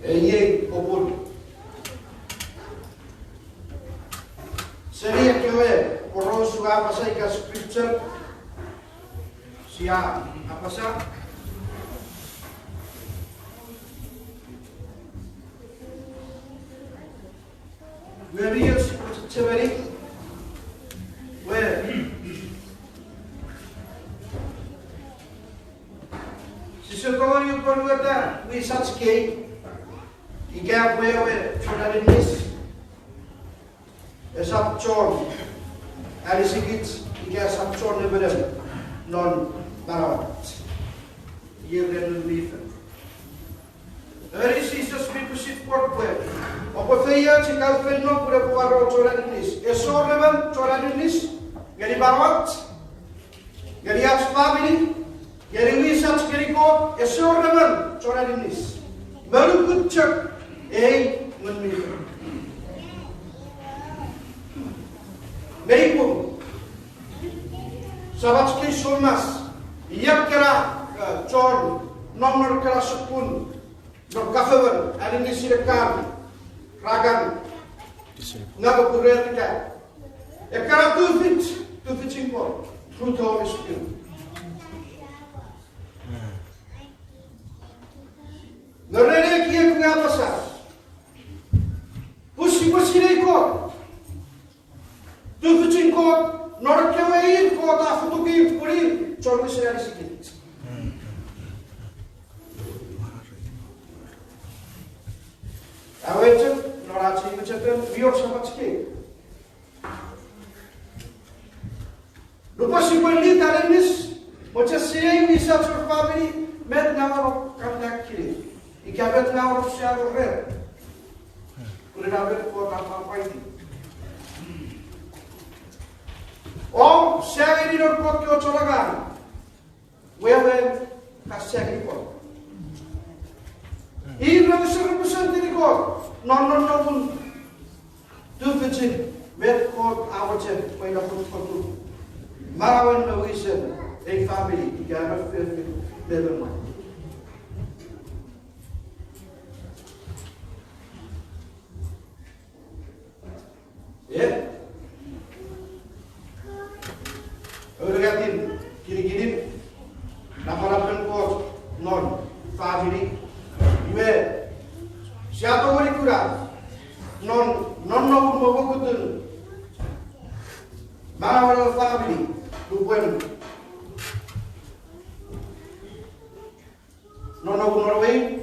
Ei, ei, popun. Seni ekkewe poraus ua apasa ika scripture sia apasa. Iwe mi och sipwe chechemeni pwe sise tongeni apwonueta wisach kei ika pwe ewe chon aninis esap chon anisikich ika esap chon nemenem non manauach. Iei ren Ngun mi Fel. Eri Jises mi pwisin pwon pwe oupwe feioch ika feino pun epwe wor chon aninis. Ese wor emon chon aninis ngeni manauach, ngeni ach famini, ngeni wisach, ngeni Kot, ese wor emon chon aninis. Me nukun chok ei Ngun mi Fel. Mei pung, samach kei soumas, ia ekkena, e, chon nom non ekkena sokkun non kafewen, aninisin ekkan ra kan nap pwe rer ika ekkena tufich, tufichin Kot through the Holy Spirit. Jises wisen anisikich. Awewe chok, non ach ei mwichefen, mi wor Samach kei. Nupwen sipwe litan aninis, mochen sinei wisach won famini, met ngang ua contact ngeni. Ika met ngang ua share ren. Pun ina met Kot a pwapwaiti. Om, sia ngeni noun Kot kewe chon angang. Wewen, ka sia ngeni Kot. Ir mi represent ngeni Kot non nonnomun tufichin met Kot a mochen pwe ina fotofotuk manauen me wisen ei famini ika emon fefin me emon mwan. E? Aunungatin kinikinin napanapen Kot non famini. Iwe, sia tongeni kuna non, non nonnomun me mokutun manauen famini, nupwen nonnomun non ewe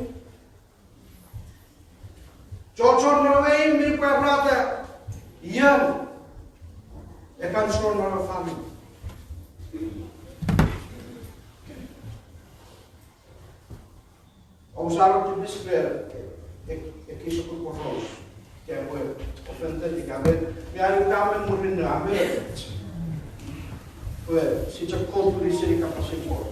chochon non ewe mi pwarata ian ekkan chon non famini. Ousap tipis ren ek-, ekkei sokkun poraus. Ika pwe offended ika met, mi ai kamen murinno a met. Pwe sia chok kotuni seni kapasen Kot.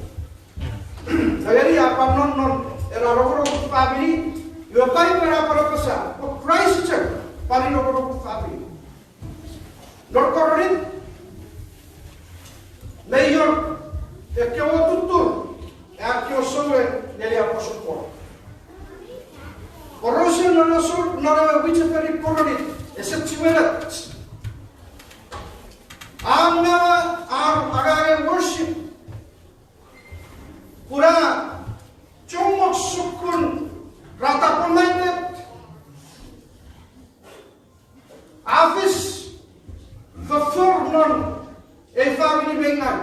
Nengeni a pwan non non ena rongorong famini, iwe Paipen a pwan apasa pwe Kraist chok pwan i rongorong famini. Non Korint, mei wor ekkewe tuttur, ekkewe souneng ngeni aposel Paul. Porausen non, non ewe mwichefenin Korint, ese chiwenech. A ngaw ar angangen worship, kuna chommong sokkun ra tapwenitet a fis foffor non ei famini mi ngaw.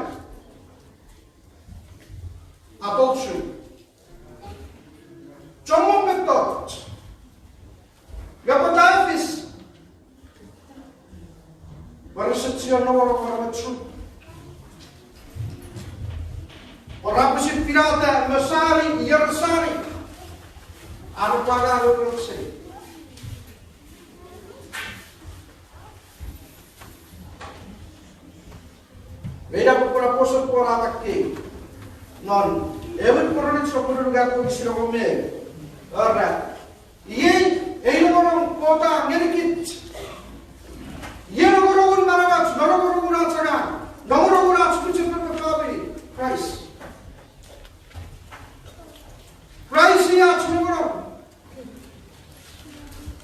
Aposel. Chommong mettoch. Nge pwata a fis? Pwe rese chiwen nongonong won ewe truth. Pwe ra pwisin finata me sani, ier sani. Ar pwata a nongonong seni. Mei na popun aposel Paul a makkei non Emon Korint sopun unungat wokisin engon me ew. Era, iei ei nongonong Kot a ngenikich. Iei nongonongun manauach, nongonongun ach angang, nongonongun ach mwichefen me famini, Kraist. Kraist i ach nongonong.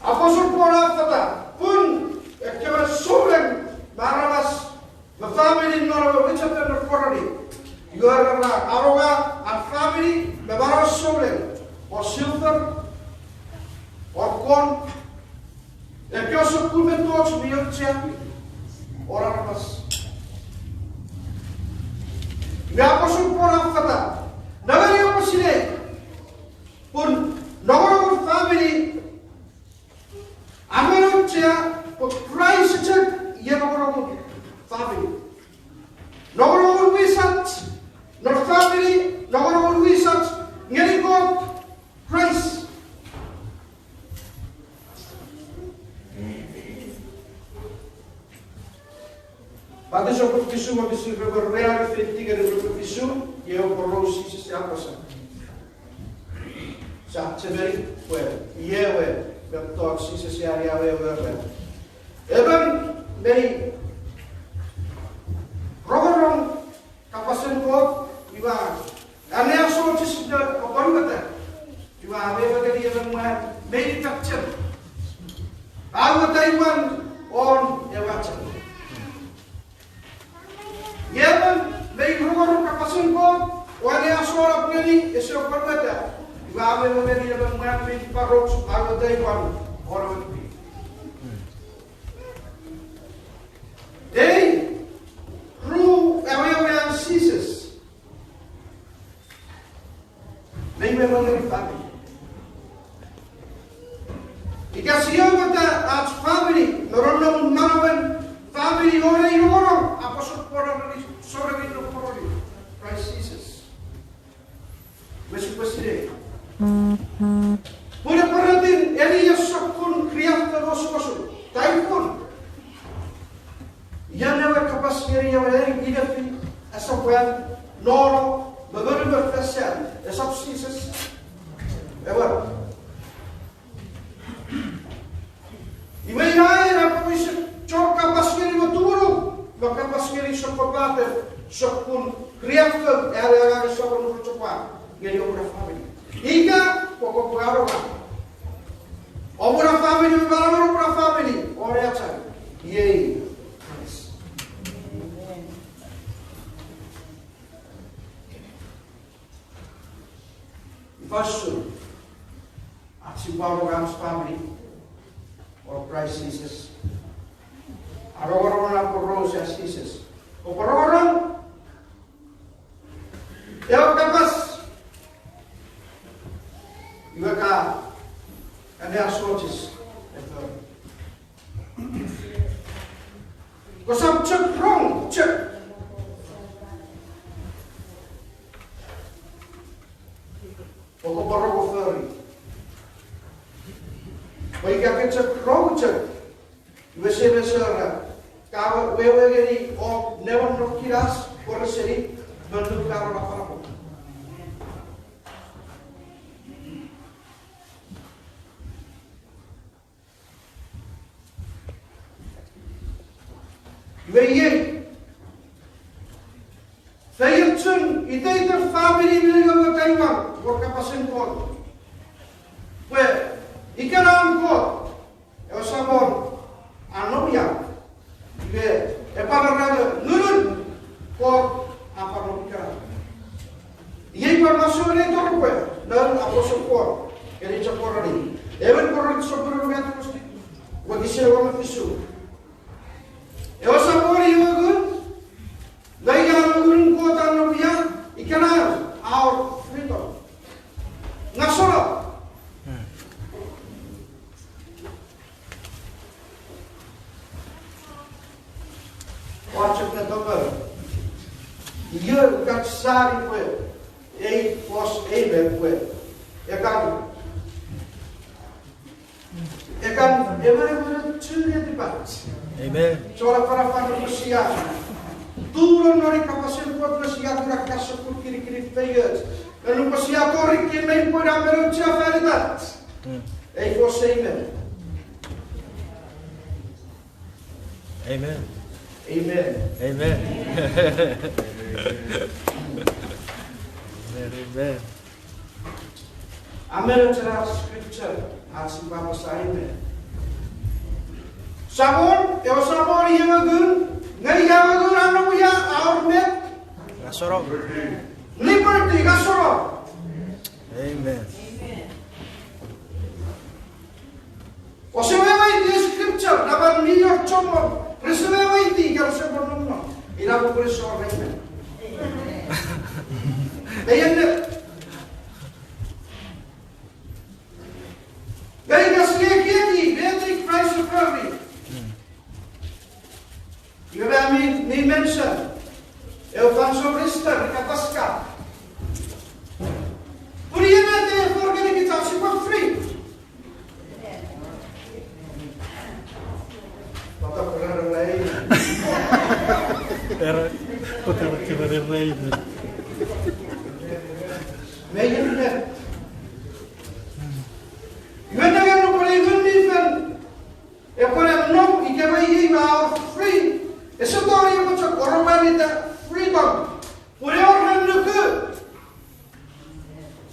Aposel Paul a fata pun ekkewe souneng me aramas me famini non ewe mwichefen me Korint. Iwe ra aronga ar famini me manau souneng, o silver, o gold, ekkewe sokkun mettoch mi auchea won aramas. Iwe aposel Paul a fata, nengeni oupwe sinei pun nongonongun famini a men auchea pwe Kraist chok i nongonongun famini. Nongonongun wisach non famini, nongonongun wisach ngeni Kot, Kraist. Matu sopun fisu wokisin rue me ruanu fiti ngeni rue me fisu, iei ewe poraus Jises a apasa. Sia chechemeni pwe iei ewe mettoch Jises a awewe ren. Emon mei rongorong kapasen Kot, iwe a anneasochisi ne apwonueta. Iwe a wewe ngeni emon mwan mei nipachem. A uwata imwan won ewe achema. Emon mei rongorong kapasen Kot o anneasonap ngeni ese apwonueta. Iwe a wewe ngeni emon mwan mei niparoch, a uwata imwan won ewe tupin. Ei ru awewe an Jises. Ika sia uta ach famini me nonnomun manauen famini won ei nongonong, aposel Paul a ereni souneng non poraus, Kraist Jises. Wesewesen. Pun epwe retin eni ese sokkun riaffou, osukosuk, taifun. Ian ewe kapas ngeni ewe eni, inefi, asapwan, nono, me monumon fesen, esap Jises. Ewer. Iwe ina ena pwe ise chon kapas ngeni me tumunu, me kapas ngeni sokkopaten sokkun riaffou, are angangen sokkun rochopwak ngeni omuna famini. Ika pwe kopwe anonga omuna famini me manauen omuna famini won ewe achau, iei Kraist. Ifa usun ach sipwe anonga ach famini won Kraist Jises? Anongonong ena poraus an Jises. Kopwe rongorong ewe kapas, iwe ka anneasochis. Kosap chok rong chok, pwe kopwe rong fori. Pwe ika ke chok rong chok, iwe semesora, ka wewe ngeni om neman non kinas, pwe reseni, me nukar napanapan. Iwe iei, feiochun iteiten famini minne nge taiwan wor kapasen Kot, pwe ikenan Kot ewe Samon a nom ia, iwe epwe pwan era ngunun Kot a pwan nom ikenan. Iei pwan masouen ei toropwe, non aposel Paul ngeni chon Korint. Emon Korint sopwun unungat, wokisin engon me fisu. Ewe Samon i ewe Ngun, nge ika ngunun Kot a nom ia, ikenan a wor freedom. Ngaseno. Ua chok ne tongeni, iwe ka sani pwe ei fos ei me pwe, ekan, ekan emon emon chun netipach. Amen. Chon afanafan nupwen sia tumunu non ei kapasen Kot, nupwen sia kuna kapasen Kot, kinikinin feioch, nupwen sia tori ekkei mei pwe a men auchea fan itach. Ei fos ei me. Amen. Amen. Amen. Amen, amen. A men auchea scripture ach sipwe apasa amen. Samon, ewe Samon i ewe Ngun, nge ia ewe Ngun a nom ia a wor met? Ngaseno. Liberty, ngaseno. Amen. Ouse weweiti scripture, naman mi wor chommong rese weweiti ika rese pwan nonnom. Ina popun ese wor amen. Mei ennet. Nge ika sia ekieki met Kraist a fori, iwe mi, mi mention ewe fansoun Easter ika Paska. Pun iei met e fori ngenikich, ach sipwe free. Pwata pwe ra era amen? Era, pwata pwe ra era amen? Mei ennet. Iwe nengeni nupwen ewe Ngun mi Fel epwe ne nom ikewe iei, a wor free. Ese tori epwe chok wor ewe meta freedom. Pun a wor ren nuku.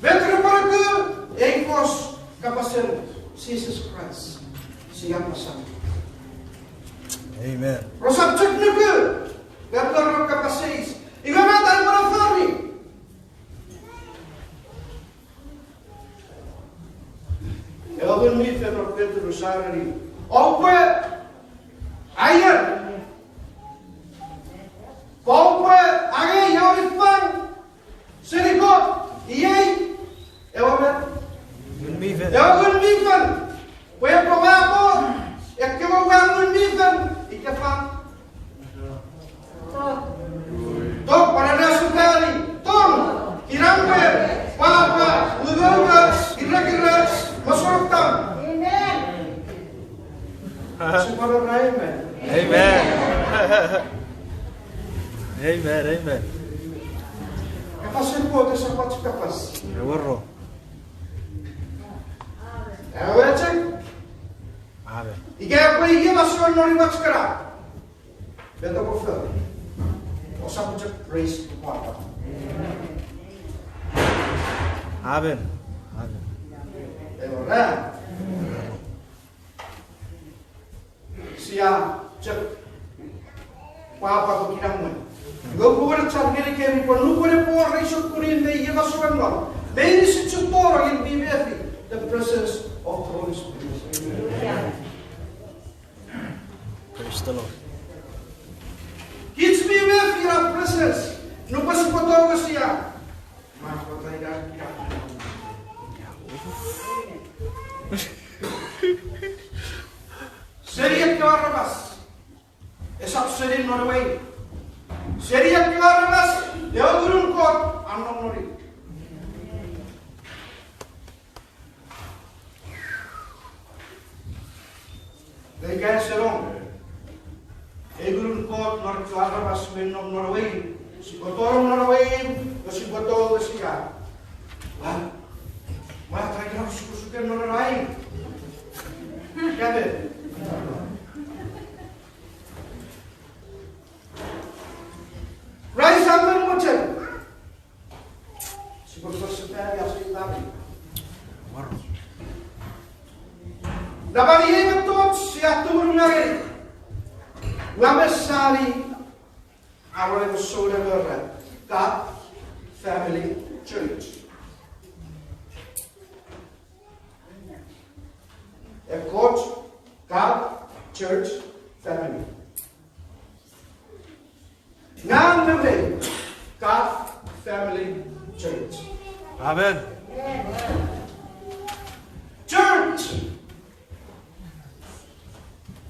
Met repwe nuku? Ei fos kapasen Jises Kraist. Sia apasa. Amen. Resap chok nuku. Met repwe kapas eis? Iwe met repwe fori? Ewe Ngun mi Fel, Petrus a ereni, oupwe aier, oupwe angei ewe niffang seni Kot, iei Amen, amen. Kapasen Kot esap ach kapas. Ewero. Ewe chok. Amen. Ika epwe iei masouen non imwach kana. Beto ko fel. Osap chok praise the Lord. Amen. Amen. Ewero. Sia chok pwapwa pwe kinamwe. Iwe pwe wen chan ngenikemi pwe nupwen epwe wor ei sokkun me iei masouen non, meinisin chok toro in mi mefi the presence of the Holy Spirit. Praise the Lord. Kich mi mefi ena presence nupwen sipwe tongesia. Seni ekkewe aramas. Esap seni non ewe imw. Seni ekkewe aramas, ewe Ngunun Kot a nom non imw. Nge ika ese nom ei Ngunun Kot non ekkewe aramas mi nom non ewe imw, sipwe tonong non ewe imw, nge sipwe tongesia. Ua, ua, ua, ua, sukusuken non ewe imw. Kape. Rise up and mochen. Sipwe sosepani ach ei famini. Napani ei mettoch sia tumunu ngeni. Ua mesani aron ewe souneng era, God Family Church. Ekkoch, God Church Family. Ngang me rei, God Family Church. Amen. Church.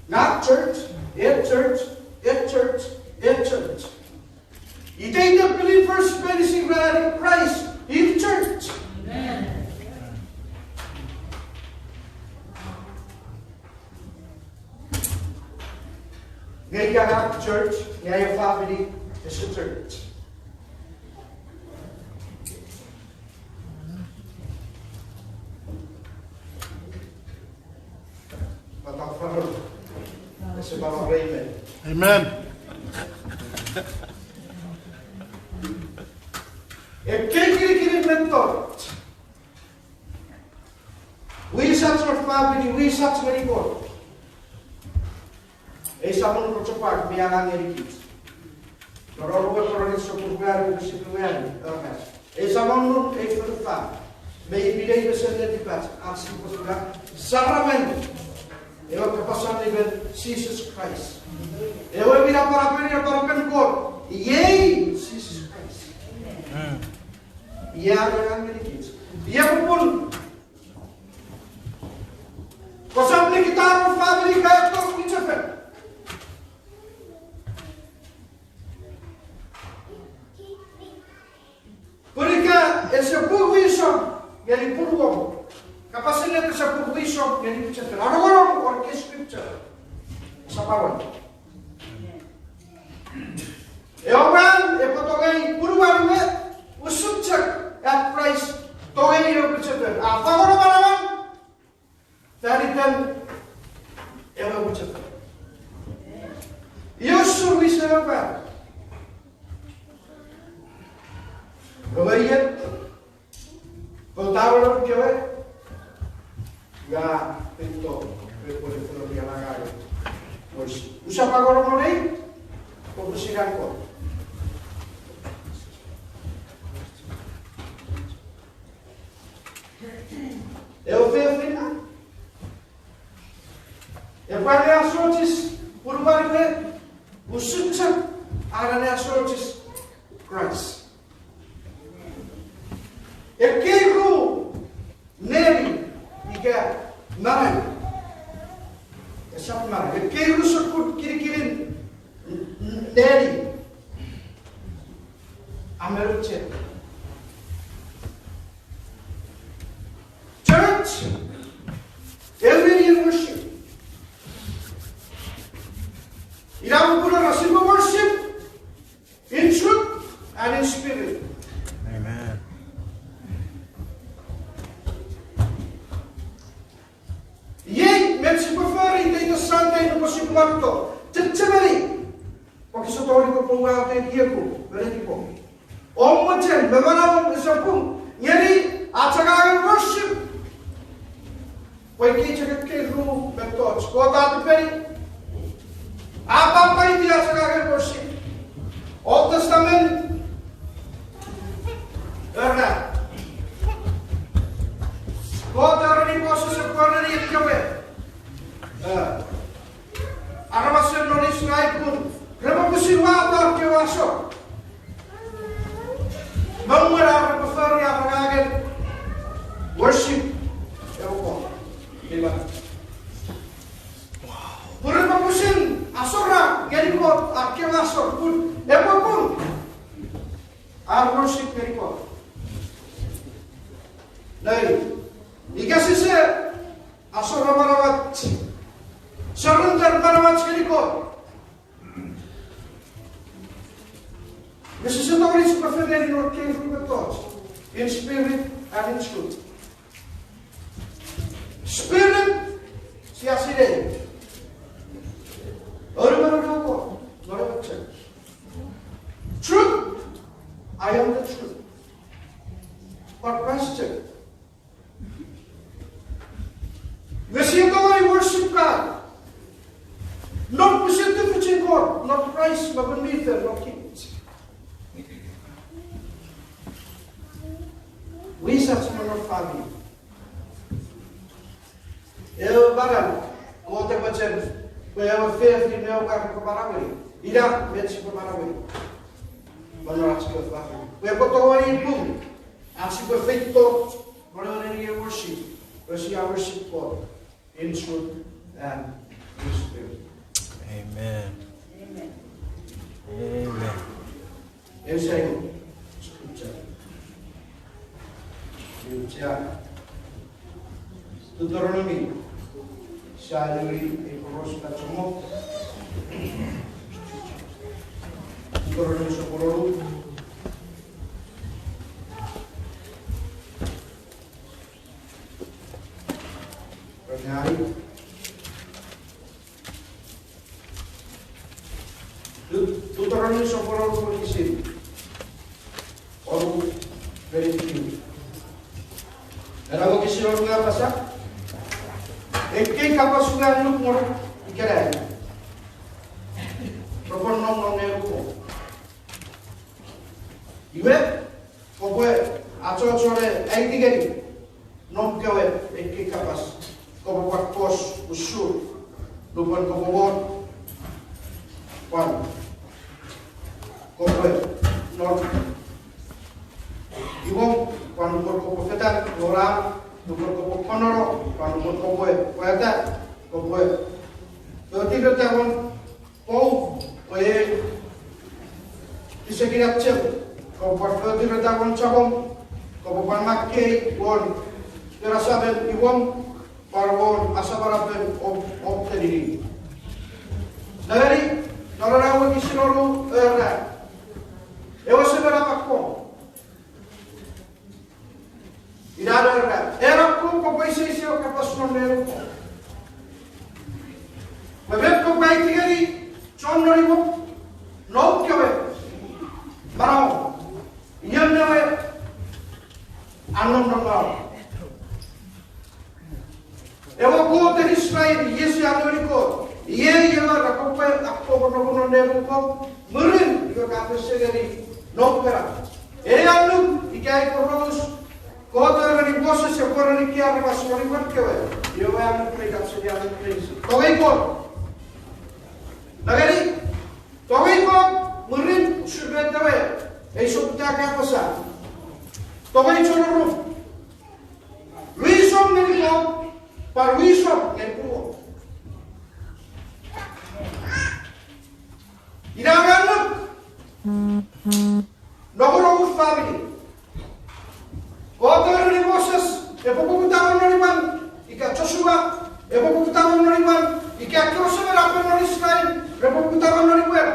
Not church, a church, a church, a church. Iteiten believers meinisin ren Christ, ir church. Amen. Nge ika church, nge ewe famini ese church. Pata faro. Ese pata rei me. Amen. Ekkei kinikinin mettoch. Wisach non famini, wisach ngeni Kot. Ei Samon rochopwak mi angang ngenikich. Noro we koron sopun wanu, sipwe wanu, oras. Ei Samon non ei fonufan. Mi pinei mesen netipach, ach sipwe kuna saramen ewe kapas allimen Jesus Christ. Ewe mi napanapen, napanapen Kot. Iei Jesus Christ. Ia angang ngenikich. Ia popun. Kosap nikitano famini kaeto mwichefen. Pun ika ese pung wisom ngeni punuom. Kapasen ennet ese pung wisom ngeni mwichefen. Anongonong won ekkei scripture. Sapawan. Ewe mwan epwe tongei punuan we, usun chok an Kraist tongei ewe mwichefen. A fangeno manauan fan iten ewe mwichefen. Io usun wisen ewe mwan? Ewe iet, poutaueno kewe, nga pito, pwe pwene fori anangae. Pwe usap angoro monei, pwe pwisin an Kot. Ewe fefin, epwe anneasochis punuan we, usun chok an anneasochis Kraist. Ekkei ru neni ika manau. Esap manau. Ekkei ru sokkun kinikinin neni. Amen, church. Church, ewe in worship. Ina popun ena sipwe worship in truth Amen. Iei met sipwe fori iteiten Sunday nupwen sipwe wareto. Chechemeni, pwe kese tongeni kopwe uwato ekiekum me netipom, om mochen me manauom ese pung ngeni ach angangen worship. Pwe kich ekkei ru mettoch Kot a tipeni, a pwapwaiti ach angangen worship. Old Testament era, Kot a ereni Moses epwe ereni ekkewe, eh, aramasen non Israel pun repwe pwisin uwato ar kewe asor me mwen ar repwe fori ar angangen worship ewe Kot. Amen. Pwe repwe pwisin asora ngeni Kot ar kewe asor pun epwe pung ar worship ngeni Kot. Nei, ika sise asora manauach, surrender manauach ngeni Kot, nge sise tongeni sipwe fefetan non ekkei ru mettoch, in spirit and in truth. Spirit, sia sinei, orumen ewe Kot non ewe church. Truth, I am the truth. But question, nge sia tongeni worship God non pwisin tufichin Kot, non Kraist me Ngun mi Fel, non kich, wisach me non famini. Ewe manau Kot e mochen pwe ewe fefin me ewe mwan repwe manaueni, ina met sipwe manaueni non ach kewe famini, pwe epwe tongeni pung ach sipwe feito non ewe nenien worship, pwe sia worship Kot in truth and in spirit. Amen. Amen. Ew saingon scripture, scripture, Deuteronomy, sia liwini ei poraus mi chommong. Deuteronomy sopwun wonu, ren nani Deut-, Deuteronomy sopwun wonu wokisin wonu, ren fiu. Ena wokisin wonu a apasa, ekkei kapas ua annuk ngonuk ikenai repwe nom non nenukom. Iwe, kopwe achocho ne aiti ngeni noum kewe ekkei kapas, kopwe pwan kos usun nupwen kopwe wor, pwan kopwe non imwom, pwan nupwen kopwe fetan won am, nupwen kopwe konono, pwan nupwen kopwe pwata, kopwe fotireta won pou, pwe ei pisekin acheu, kopwe pwan fotireta won chommong, kopwe pwan makkei won perasamen imwom, pwan won asamanapen om, om tenini. Nengeni, non ena wokisin wonu era, ewe semen a akkom. Ina era, ena akkom kopwe iseis ewe kapas non nenukom, pwe met kopwe aiti ngeni chon non imwom, noum kewe manau, ion ewe a nom non manauom. Ewe Kot en Israel, Jese a ereni Kot, iei ewe ra kopwe akkom non nenukom, mwirin iwe ka fes ngeni noum kewe. Ei annuk ika ei poraus, Kot a ereni Moses epwe ereni ekkei aramas non imwan kewe, iwe annuk mi kap seni annuk meinisin. Tongei Kot. Nengeni, tongei Kot, mwirin usun met ewe ei sokkun kapas a apasa. Tongei chon orum. Wisom ngeni Kot, pwan wisom ngeni punuom. Ina annuk, nongonongun famini. Kot a ereni Moses epwe poputa won non imwan, ika Josua epwe poputa won non imwan, ika ekkewe semenapen non Israel repwe poputa won non imwan.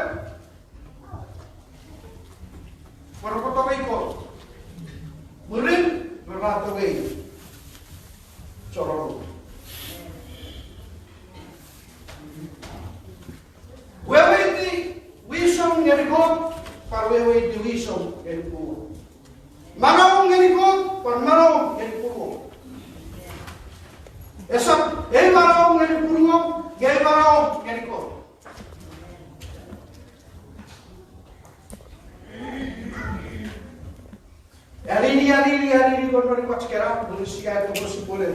Repwe tongei Kot. Mwirin, ra tongei chon oror. Weweiti wisom ngeni Kot, pwan weweiti wisom ngeni punuom. Manau ngeni Kot, pwan manau ngeni punuom. Esap ei manau ngeni punuom, nge ei manau ngeni Kot. Anini, anini, anini, non noni pwach kena, mwirin sia tongeni sipwene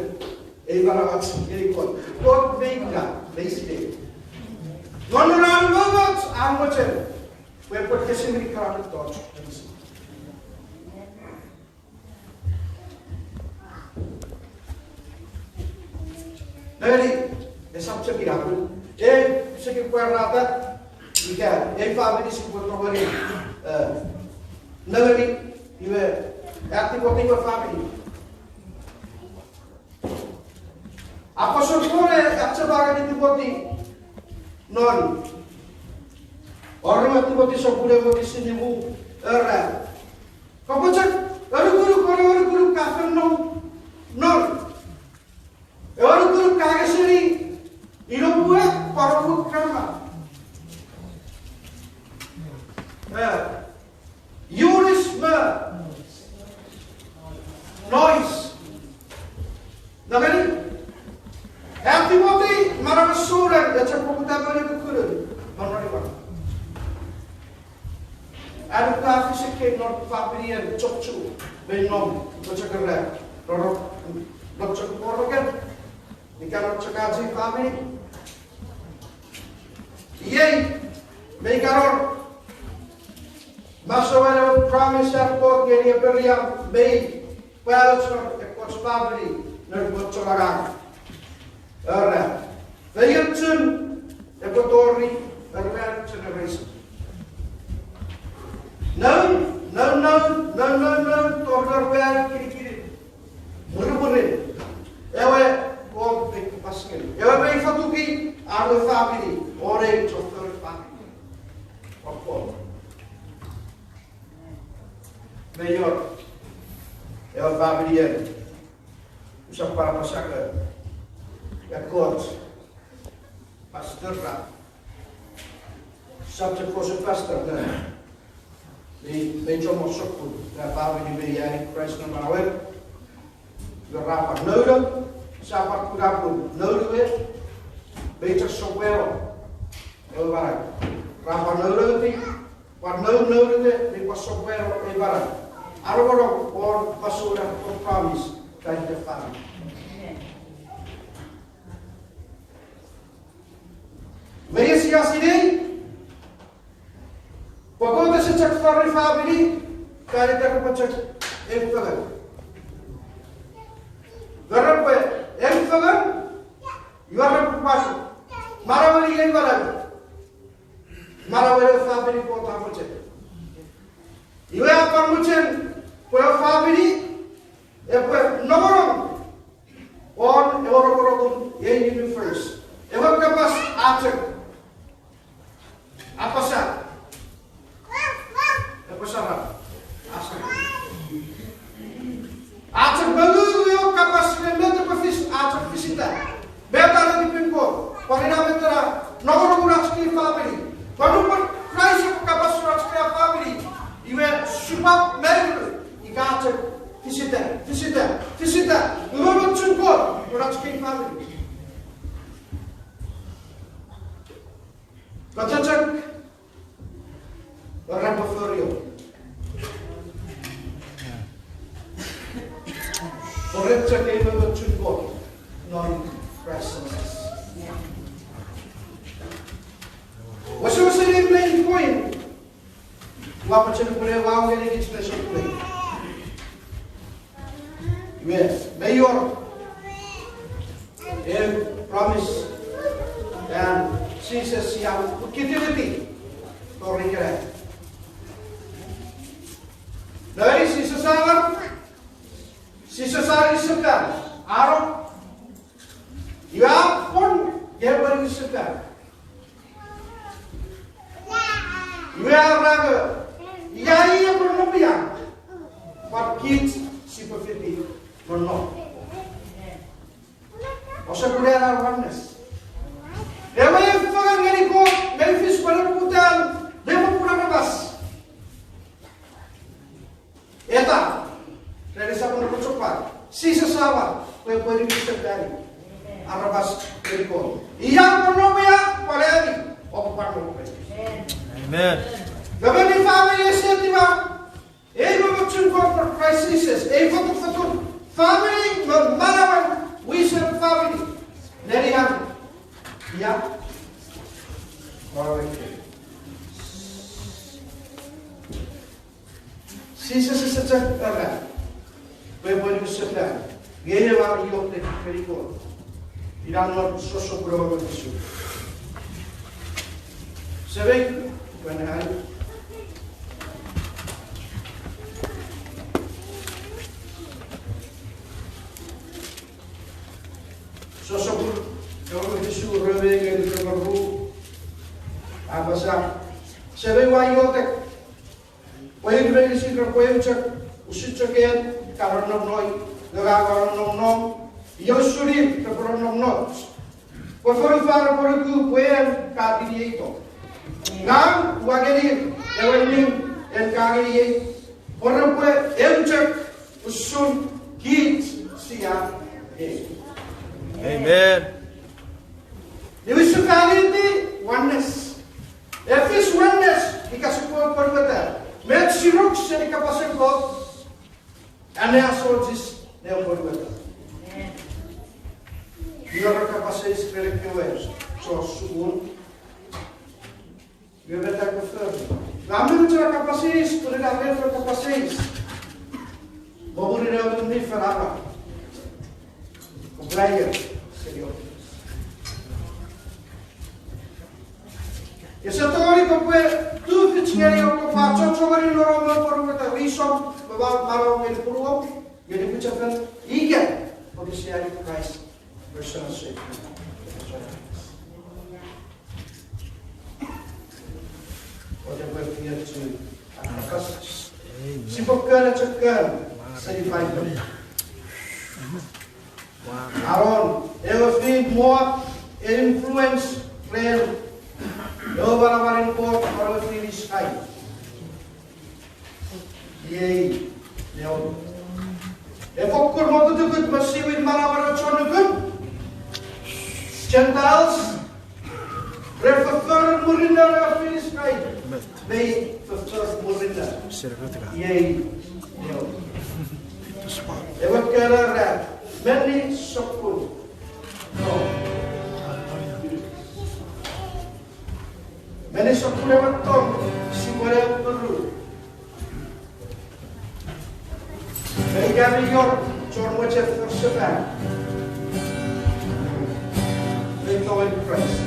ei manauach ngeni Kot. Kot mei kuna, mei sinei. Non noni an momoch, an mochen. Pwe epwe kesiwini kana mettoch. Nengeni, esap chok ina pun. Ei, seki pwarata, ika, ei famini sipwe tongeni, eh, nengeni, iwe, a Timoti we famini. Aposel Paul a achema ngeni Timoti non, oruan Timoti sopun ew wokisin nimu, era, kopwe chok anukunuk, anukunuk ka fen nom non. Anukunuk ka ngeseni inopwe pwan opwe kama. Eh, Eunice me Lois. Nengeni, a Timoti, manauen souneng, e chok poputa me nikukunun, non noniwan. An ka fis ekkei non faminien chok chu, mei nom, chok era, roro, non chok poroken, ika non chok ach ei famini. Iei, mei kan wor, masouen ewe promise an Kot ngeni Apraham, mei pwal wor ekkoch famini, non ekkoch chon angang. Era, feiochun epwe tori, eruan generation. Noun, noun, noun, noun, noun, noun, tori eruan kinikinin. Mwirimwirin, ewe Kot mei kapas ngeni. Ewe mei fotuki, an we famini, wor ei chon fori famini. Of course. Mei wor, ewe famini en. Usap pwan apasa nge, ekkoch pastor ra, subject for the pastor, ne, mei, mei chommong sokkun, ne famini mei ani Kraist non manauer. Iwe ra pwan nounou, sia pwan kuna pun nounou we, mei chok sopweno, ewe manau. Ra pwan nounou ti, pwan nounou we, mei pwan sopweno, ei manau. Arokono, wor masouen Kot promise, fan iten famini. Mei sia sinei, pwe Kot ese chok fori famini, fan iten repwe chok eu fengen. Nge repwe eu fengen, iwe repwe pwan manaueni ei manau. Manaueni famini Kot a mochen. Iwe a pwan mochen, pwe famini, epwe nongonong won ewe rongorong ei universe. Ewe kapas a chok apasa. Epwe saram. Asa. A chok mongungu ewe kapas me met epwe fis, a chok fisita. Met a netipen Kot, pwan ina met ena nongonongun ach kei famini. Pwan nupwen Kraist epwe kapas ren ach kei famini, iwe sipwap me ika a chok fisita, fisita, fisita. Umoumochun Kot ren ach kei famini. Kochochok, ora pwe forio. Ora chok ei umoumochun Kot non Kraist Jises. Wesewesen ei main point. Ua mochen upwene wau ngeni kich nesopwene. Iwe, mei wor ew promise an Jises sia pukitiwiti tori ikenai. Nengeni Jises a ngar, Jises a niwin sefan, a no, iwe a pwon, iwe a niwin sefan. Iwe a era nge, ia epwe nom ia, Kich sipwe fiti non nom. Ouse kuna ena oneness. Ewe fengen ngeni Kot mi fis me nepoputan, nepopun aramas. Eta, ren esap nepochokpa, Jises a wa pwe epwe niwin sefani aramas ngeni Kot. Ia pwan nom ia pwan ami, oupwe pwan nom rei. Amen. Nge meni famini ese etiwa ei mochen Kot me Kraist Jises, ei fotufotun famini me manauen wisen famini. Nenian ia, Jises ese chok era pwe epwe niwin sefan, nge ewe a iotek ngeni Kot. Ina non sossopun engon me fisu. Semei, pwe nani sossopun engon me fisu, rue me ew ngeni rue me ru, a apasa, Semei, ua iotek pwe ir meinisin repwe eu chok, usun chok en ka nonnom non, nge ngang ua nonnom non, iei usun ir repwe nonnom non, pwe fonufan repwe nuku pwe en ka ninieito. Ngang ua ngenir ewe ning en ka ngeniei, pwe repwe eu chok usun kich sia eu. Amen. Niwin sefaniti, oneness. Efis oneness, ika sipwe pwonueta met sinuk seni kapasen Kot, anneasochis ne pwonueta. Iwe ra kapas eis ren ekkewe chon sukun, iwe met ka fori? Ra men chon kapas eis, pun ina met ra kapas eis, popun ina mi fen ara, kopwe aier seni o Ese tongeni kopwe tufich ngeni o kopwe achocho ngeni nonom me pwonueta, wisom me manau ngeni punuom, ngeni mwichefen, ika pokisiani Kraist, personal Savior. Ote pwe fiochu, a kapas, sipwe kena chok kena seni Paipen. Aron ewe fin Moab e influence ren ewe manamanen Kot non ewe fin Israel. Iei, ewe, e fokkun mokutukut me siwin manauen chon nukun Gentiles, re foffor murinno ewe fin Israel, me foffor murinno. Iei, ewe, ewe kena ra, meni sokkun. Meni sokkun ewe tong sipwe ne appiru. Meni kami ior chon mochen forsefan ren tongen Kraist.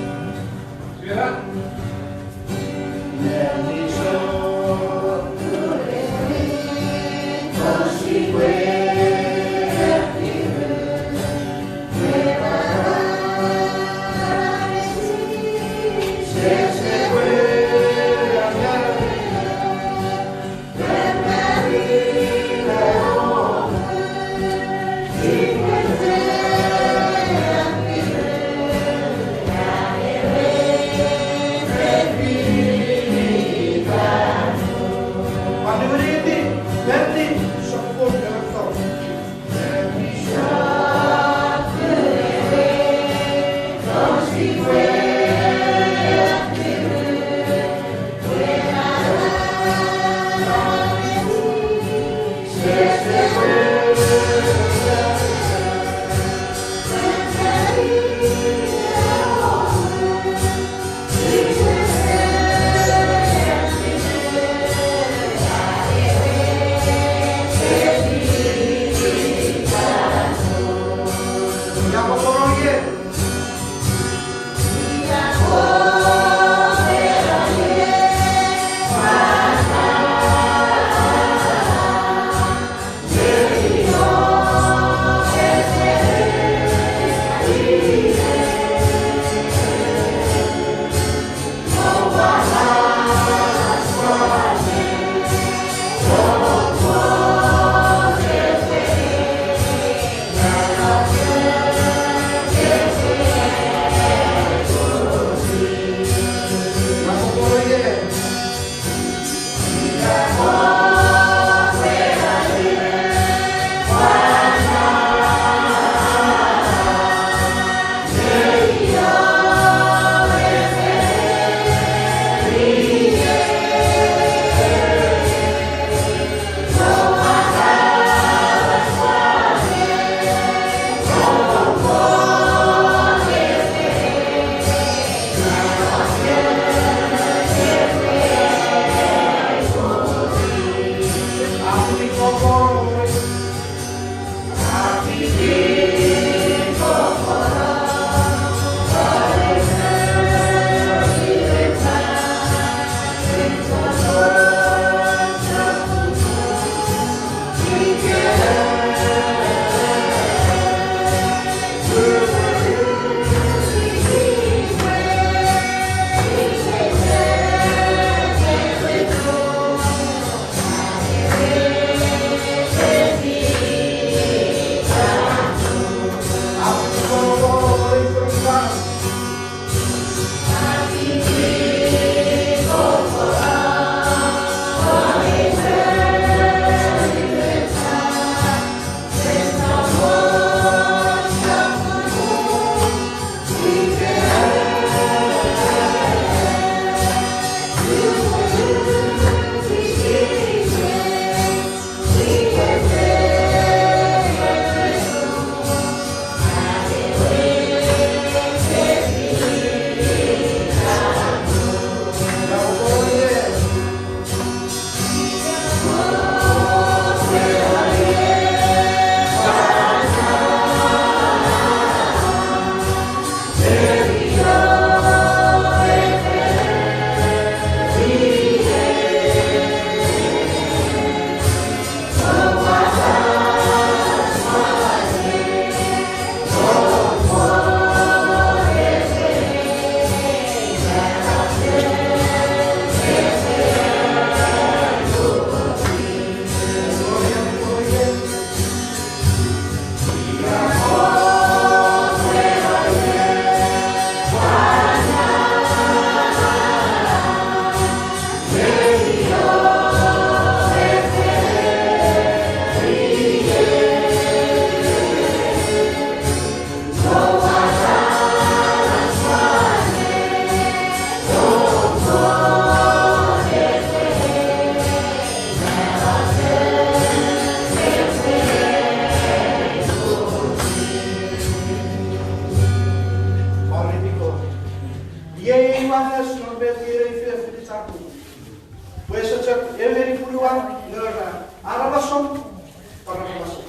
Parapaso.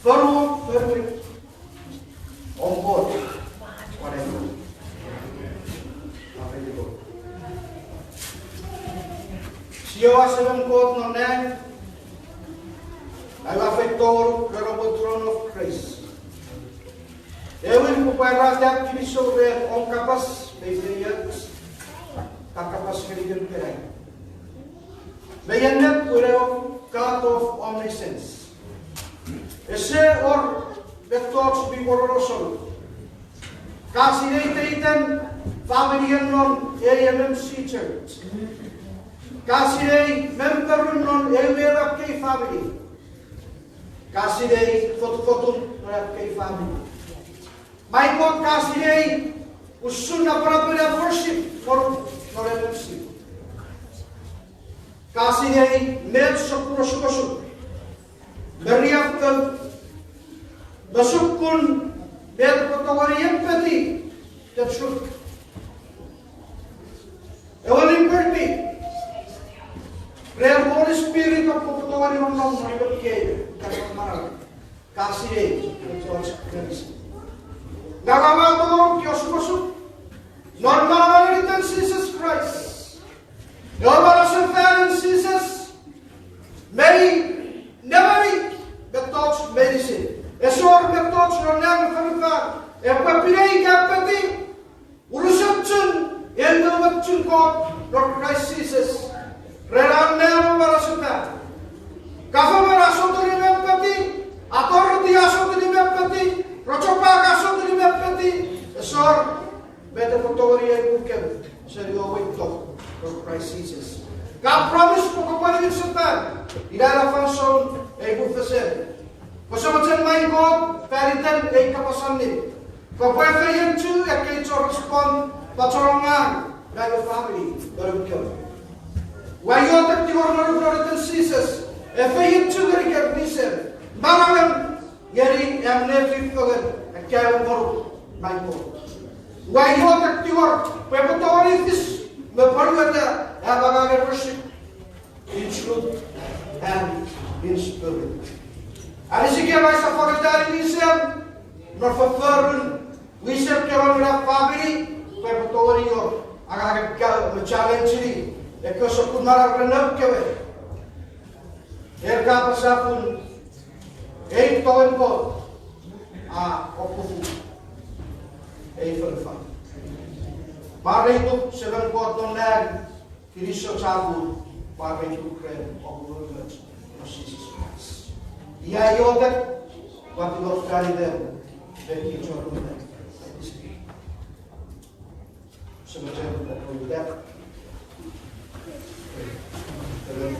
Fonu, fonu. Om Kot. Whatever. Amen. Sia Semem Kot non nang, aua feito ren ewe throne of grace. Ewin, upwe pwarata kinisou ren om kapas, mei feioch, ka kapas ngenikem ikenai. Mei ennet pwe ewe God of omniscience. Ese wor mettoch mi woronoson. Ka sinei iteiten famini non A M M C Church. Ka sinei memper non eu me eu ekkei famini. Ka sinei fotufotun non ekkei famini. Mai Kot, ka sinei usun napanapen worship non, non A M C. Ka sinei met sokkun osukosuk me riaffou me sokkun met epwe tongeni epeti the truth. Ewe liberty ren Holy Spirit epwe tongeni nonnom non ekkei, ka sinei, ka sinei, ngang ua tonong ren osukosuk non manamanen iten Jises Kraist. Ewe manausefan an Jises mei nemeni mettoch meinisin. Ese wor mettoch non nang me fonufan epwe pinei ika epeti unusochun, en me unusochun Kot non Kraist Jises. Ren an nang me manausefan. Government a sotuni me epeti, authority a sotuni me epeti, rochopwak a sotuni me epeti, ese wor met epwe tongeni epukem seni ewe weito non Kraist Jises. Ka promise pwe kopwe niwinsefan, ina ena fansoun ei mufesen. Kose mochen mai Kot fan iten ei kapas allim. Kopwe efeiochu ekkei chon respond, pachenong ngang, ngang ewe famini, ngonuk kewe. Ua iotek tingor ngonuk non iten Jises, efeiochu ngenikem wiser, manauen ngeni am nefinen fengen, akkaewin ngonuk mai Kot. Ua iotek tingor pwe epwe tongeni fis me pwonueta am angangen worship in truth and in spirit. Anisikem ai safari tani wiser non fofforun wiser kewe non ena famini, pwe epwe tongeni wor angangen kaeo me challenge-ini ekkewe sokkun manau ren noun kewe. En ka apasa pun ei tongen Kot a okufu ei fonufan. Mwareituk Semem Kot non nang, kinisou chapur, mwareituk ren om umoumoch non Jises Kraist. Ia iotek, ua tingor fan iten me kich chon uta. Amen.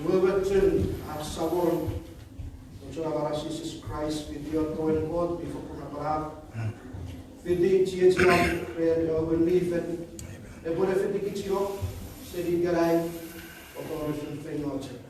Umoumochun ach Samon, Samon ach Jises Kraist, fiti ewe tongen Kot mi fokkun napanap, fiti chiechian ren ewe Ngun mi Fel, epwe ne fitikich seni ikenai o tori feinfeino chok.